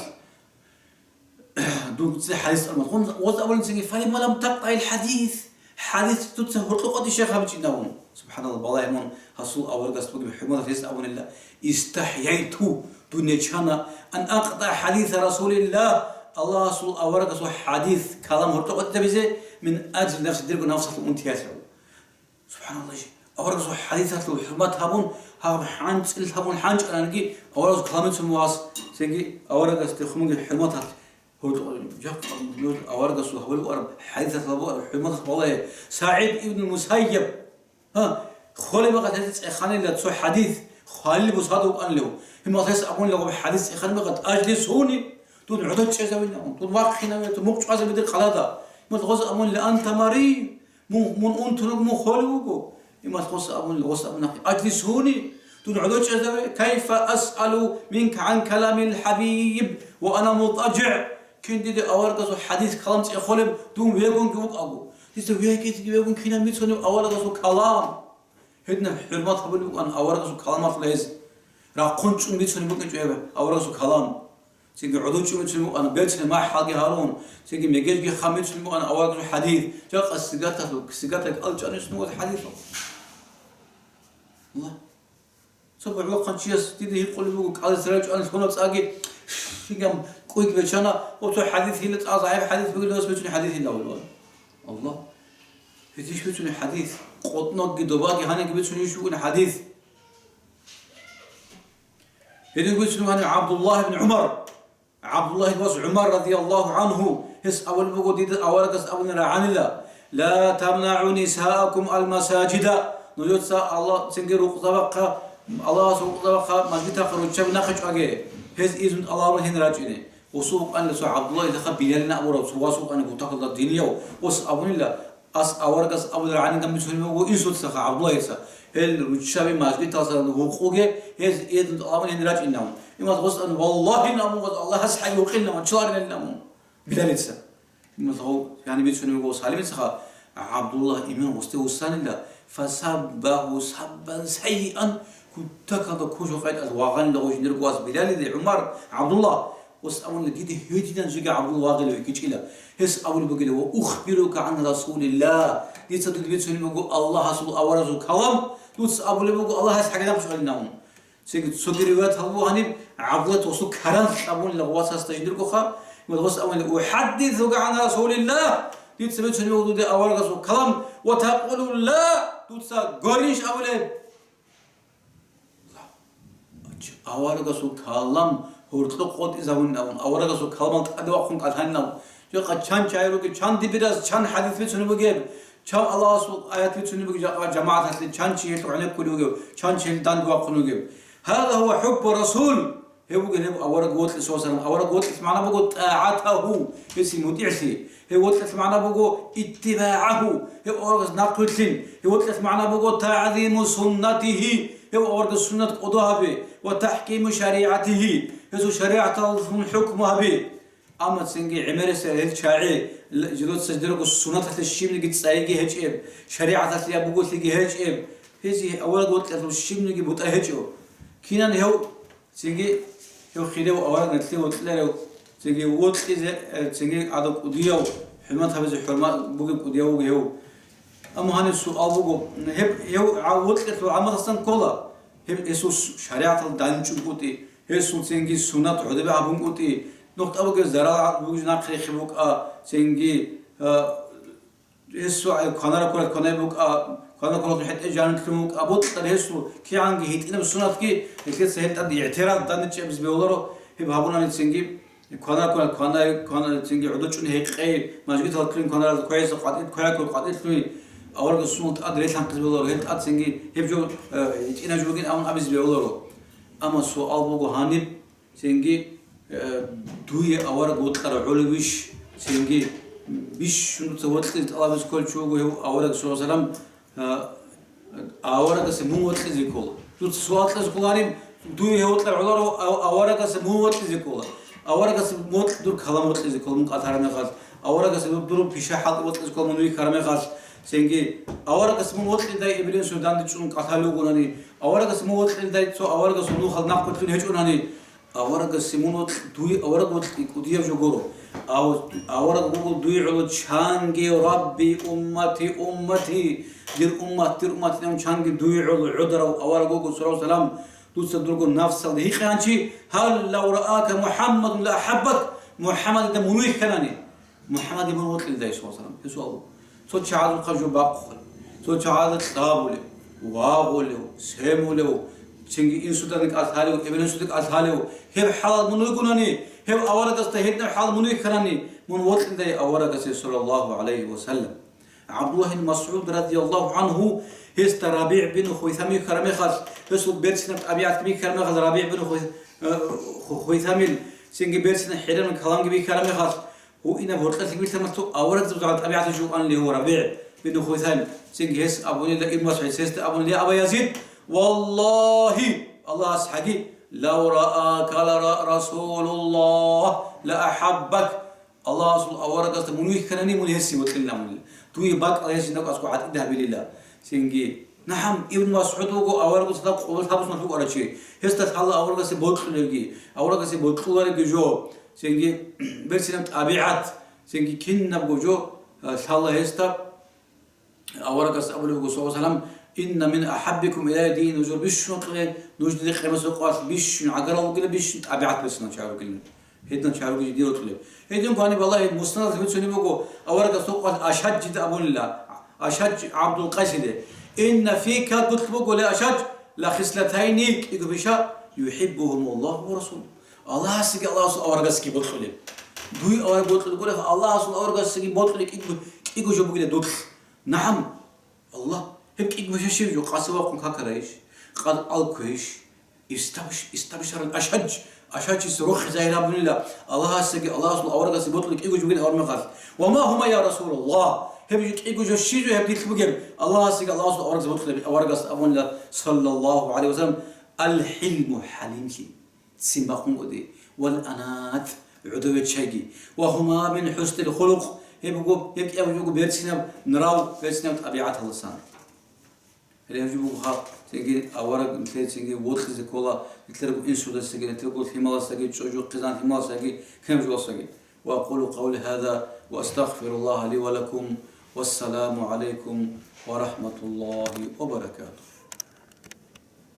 Дун цӀи хӀадис амма гъоз абулин цинги: «Фалима лам такътагӀил хӀадис?» ХӀадис дуца гьоркьо къотӀи щай гьабичӀинавун? СубхӀаналлагь, балагье мун гьасул аварагас бугеб хӀурматалъ гьес абунила: «Истахьяйту, дун ячана, ан акътӀа хӀадиса Расулиллагь, Аллагьасул аварагасул хӀадис, калам гьоркьо къотӀизабизе, мин ажли нафси, дирго нафсалъул унтиялъул». СубхӀаналлагь, аварагасул хӀадисалъул хӀурмат гьабун, гьаб хӀанцӀил гьабун хӀанчӀаранги, аварагасул каламицун вас, цинги аварагасде хъумги хӀурматалъ. Гьоркьо, жакъа нуж аварагасул гьабулеб араб, хӀадисалъ гьабулеб араб, хӀурматалъ балагье, СагӀид ибн Мусайяб. Гьа, холеб мехалъ гьес цӀеханила цо хӀадис, хвалил бусада вукӀанилев. Гьеб мехалъ гьес абунила гьаб хӀадис цӀеханеб мехалъ: «Ажлисуни, дун гӀодов чӀезавинавун, дун вахъинаве, дун мукъ чӀвазабе дир къалада». Гьеб мехалъ гъоз абунила: «Анта мари, мун, мун унтун вуго, мун холев вуго». Гьеб мехалъ гъоз абунила, гъоз абуна: «Ажлисуни, дун гӀодов чӀезаве, кайфа асъалу минка гӀан каламил хӀабиб ва ана мутӀажигӀ». Кин дида аварагасул хӀадис калам цӀехолеб дун вегунги вукӀаго. Дица вегизеги вегун кинаб бицунеб аварагасул калам? Гьединаб хӀурмат гьабулеб букӀан аварагасул каламалъ гьез. Рахъун чӀун бицунеб букӀинчӀо гьеб аварагасул калам. Цинги гӀодов чӀун бицунеб букӀан, берцинаб махӀалги гьарун, цинги мегежги хъан бицунеб букӀан аварагасул хӀадис. Жакъа сигаталъул, сигатал кӀалчӀанисун вугӀ хӀадисал. Аллагь. Цо бугӀбахъанчияс дида гьикъулеб буго, кӀалдиса рачӀунел лъуна цӀаги, щигам кӀуйги бечана, ва цо хӀадис гьила цӀа загӀип хӀадис бугелъул гьес бицунеб хӀадис гьила гьавилан. Аллагь. Гьедин иш бицунеб хӀадис, къотӀногги добаги гьаниги бицунеб иш бугеб хӀадис. Гьедин бицунеб гьаниб ГӀабдуллагь ибн ГӀумар. ГӀабдуллагьил вас ГӀумар радияллагьу гӀанху, гьес абулеб буго, дида аварагас абуни рагӀанила: «Ла тамнагӀу нисаакум ал-масажида», нужеца Аллагь цинги рукъзабахъа, Аллагьас рукъзабахъа мажгитахъа руччаби нахъе чӀваге, гьез изну тӀалабун гьенир рачӀине. Гъосул вукӀанила цо ГӀабдуллагьилаха Билалин абурав цо вас вукӀана гутахъалда динияв, гъос абунила, ас аварагас абулеб рагӀанилан бицунеб буго инсуцаха ГӀабдуллагьица. Гьел руччаби мажгиталъа гьукъуге, гьез эзну тӀалабун гьенир рачӀинавун. Имас гъосда абуна: «Валлагьи, абун гъос, Аллагьас хӀай гьукъинавун, чиларилан абун». Билалица. Имас гъов, яни бицунеб буго Салимицаха, ГӀабдуллагь имин гъосде вуссанила, фасаббагьу саббан сайиан, гутахъалда кужу къайтӀаз вагъанила гъов жиндирго вас Билалиде: «ГӀумар, ГӀабдуллагь, Гъос абуна, дида гьединан жеги гӀабдул вагъилев кичӀила. Гьес абулеб бугила: ва ухбирука гӀан Расулиллагь, дица дуде бицунеб буго Аллагьасул аварагасул калам, дуца абулеб буго Аллагьас хӀагадаб чӀвалинавун». Цеги цоги риваят гьабугьаниб, ГӀабдулла тосу каран кьабулила васасда жидерго ха, ва гъос абуна: «Ухаддисука гӀан Расулиллагь, дица бицунеб буго дуде аварагасул калам, ва такъулу ла, дуца гурищ абулеб?» Аварагасул калам гьоркьо къотӀизавунин абун, аварагасул каламал тӀаде вахъун кӀалъанин абун. Жакъа чан чагӀи ругел, чан дибираз, чан хӀадис бицунеб бугеб, чан Аллагьасул аят бицунеб бугеб, жакъа жамагӀаталъе чан чи гьелъ гӀенеккулев вугев, чан чи гьелъ данде вахъун вугев. Гьаза гьува хӀуббу Расул. Гьев вугин гьев авараг вокьи, саллаллагьу гӀалайгьи ва саллам. Авараг вокьилъ магӀна буго тӀагӀатагьу, гьесие мутӀигӀлъи. Гьев вокьилъ магӀна буго иттибагӀагьу, гьев аварагас нахъвилълъин. Гьев вокьилъ магӀна буго тагӀзиму суннатигьи, гьев аварагас суннат кӀодо гьабе, ва тахӀкиму шаригӀатигьи, гьесул шаригӀаталдалъун хӀукму гьабе. Амма цинги гӀемерисел гьел чагӀи, л-, жидеца жидерго суннаталъе щибниги цӀайги гьечӀеб, шаригӀаталъе я буголъиги гьечӀеб, гьезие авараг вокьилъул щибниги бутӀа гьечӀо. Кинан гьев Цинги гьев хирияв авараг нилъее вокьуларев, цинги вокьизе, э, цинги гӀадав кӀудияв, хӀурмат гьабизе хӀурмат бугев кӀудияв вуго гьев. Амма гьаниб суал буго, гьеб, гьев гӀа-, вокьулъул гӀамаласан ккола, гьеб гьесул шаригӀаталда данчӀун кӀутӀи, гьесул цинги суннат гӀодобе гьабун кӀутӀи, нухда бугеб зарал бугеб нахърехи букӀа, цинги, э, Гьесул кванара кколел кванай букӀа, кванара кколел хӀетӀе жанилъун вукӀа, бокьараб гьесул кигӀанги гьитӀинаб сунатги, гьелъеца гьел тӀад игӀтираз данде чӀебизе бегьуларо, гьеб гьабунани цинги, кванара кколел кванай, кванай цинги гӀодов чӀун гьекъей, мажгиталъ кколин кванараз квегӀиса къватӀи-, квегӀаккун къватӀилъуй, аварагасул тӀад релъанхъизе бегьуларо, гьел тӀад цинги гьеб жо, э, гьитӀинаб жо бугин абун абизе бегьуларо. Амма суал буго гьаниб, Цинги, э, дуе авараг вокьарав гӀолевищ, цинги бищун дуца вокьизе тӀалабизе кколев чи вуго гьев авараг, саллаллагьу гӀалайгьи ва саллам, э, аварагасе мун вокьизе ккола. Дуца суал кьезе ккола гьаниб, дуе гьев вокьарав гӀоларав, ав-, аварагасе мун вокьизе ккола. Аварагасе мун вокь-, дур калам вокьизе ккола мун кӀалъараб мехалъ. Аварагасе дур, дур пиша хӀалтӀи вокьизе ккола мун вихьараб мехалъ. Цинги, аварагасе мун вокьилдай эбелин сунда данде чӀун кӀалъалев вугонани, аварагасе мун вокьилдай цо аварагасул нухал нахъвилълъун гьечӀонани, Аварагасе мун вокь-, дуе авараг вокьи кӀудияв жо гуро. Ав-, авараг вуго дуе гӀоло чанги: «Рабби, уммати, уммати, дир уммат, дир уммат», — ян чанги дуе гӀоло гӀодарав авараг вуго, саллаллагьу гӀалайгьи ва саллам, дуца дурго нафсалда гьикъанчи: «Гьал лав раака МухӀаммадун ла ахӀаббак», МухӀаммадида мун вихьанани, МухӀаммадида мун вокьилдай, саллаллагьу гӀалайгьи ва саллам. Гьесул Цо чагӀазухъа жо бахъулев, цо чагӀазда кьабулев, вагъулев, семулев, цинги инсуда кӀалъалев, эбел-инсуда кӀалъалев, гьеб хӀалал мун вугунани, гьеб аварагасда гьединаб хӀал мун вихьанани, мун вокьилдай аварагасе, саллаллагьу гӀалайгьи ва саллам. ГӀабдуллагь ибн МасгӀуд, радияллагьу гӀангьу, гьесда РабигӀ бин Хуйсам вихьараб мехалъ, гьесул берцинаб тӀабигӀат бихьараб мехалъ, РабигӀ бин Хуй-, э, Ху-, Хуйсамил цинги берцинаб хӀеранаб каламги бихьараб мехалъ, Гьуинаб гьоркьалъи вилълъамалъул аварагзабазул тӀабигӀаталъул жо ан лев РабигӀ бин Хуйсам. Цинги гьес абунила, Ибн МасгӀуд гьесда абунила: «Я Аба Язид, валлагьи, Аллагьас гьаги, лав раака ла ра-, Расулуллагь ла ахӀаббак». Аллагьасул аварагасда мун вихьанани, мун гьесие вокьилан абунила. Дуе бакӀал гьес жинда аскӀоб гӀатӀида гьабилила. Цинги, нагӀам, Ибн МасгӀуд вуго аварагасда къуллъаб бусмалъ вукӀарав чи. Гьесда лъала аварагасе бокьулевги, аварагасе бокьуларевги жо. Цинги берцинаб тӀабигӀат, цинги кинабго жо, а, лъала гьесда. Аварагас абулеб буго, саллаллагьу гӀалайгьи ва саллам: «Инна мин ахӀаббикум илайя», дие нужер бищун вокьулел, нуж дида къемасул къоялъ бищун гӀагарал ругила, бищун тӀабигӀат берцинал чагӀи ругилан. Гьединал чагӀи ругел дие вокьулеб. Гьединго гьаниб Аллагьас Муснадалъ бицунеб буго, аварагасул къоялъ Ашаджида абунила, Ашадж ГӀабдул Къайсиде: «Инна фика», дулъ буго, ле Ашадж, «ла хислатайни», кӀиго биша, «юхӀиббугьумуллагьу ва расулугьу». Аллагьасеги Аллагьасул аварагасеги бокьулеб. Дуе авараг бокьулеб гуреб, Аллагьасул аварагасеги бокьулеб кӀиго, кӀиго жо бугила дулъ. НагӀам, Аллагь, гьеб кӀиго биша щиб жо, къасивахъун какарайищ, къад алквейищ, истаб-, истаб шаран Ашадж, Ашаджис рохи загьир гьабунила, Аллагьасеги Аллагьасул аварагасеги бокьулеб кӀиго жо бугин авар мехалъ. «Ва ма гьума, я Расулаллагь?» Гьеб жо кӀиго жо щиб жо гьеб дилъ бугеб? Аллагьасеги Аллагьасул аварагасеги бокьулеб аварагас абунила, саллаллагьу гӀалайгьи ва саллам, «Ал-хӀилму», хӀалимлъи, ццин бахъун кӀуди, «вал анат», гӀодове ччайги, «ва гьума мин хӀуснил хулукъ», гьеб буго, гьеб кӀиябго буго берцинаб нрав, берцинаб тӀабигӀаталдасан. Гьеб жо буго хал, цинги авараг нилъее цинги вокьизе ккола, нилъерго инсудасаги, нилъерго лъималасаги, чӀужу хъизан лъималасаги, кинаб жоялсаги. Ва акъулу къавли гьаза ва астагъфируллагьа ли ва лакум. Вассаламу гӀалайкум ва рахӀматуллагьи ва баракатугьу.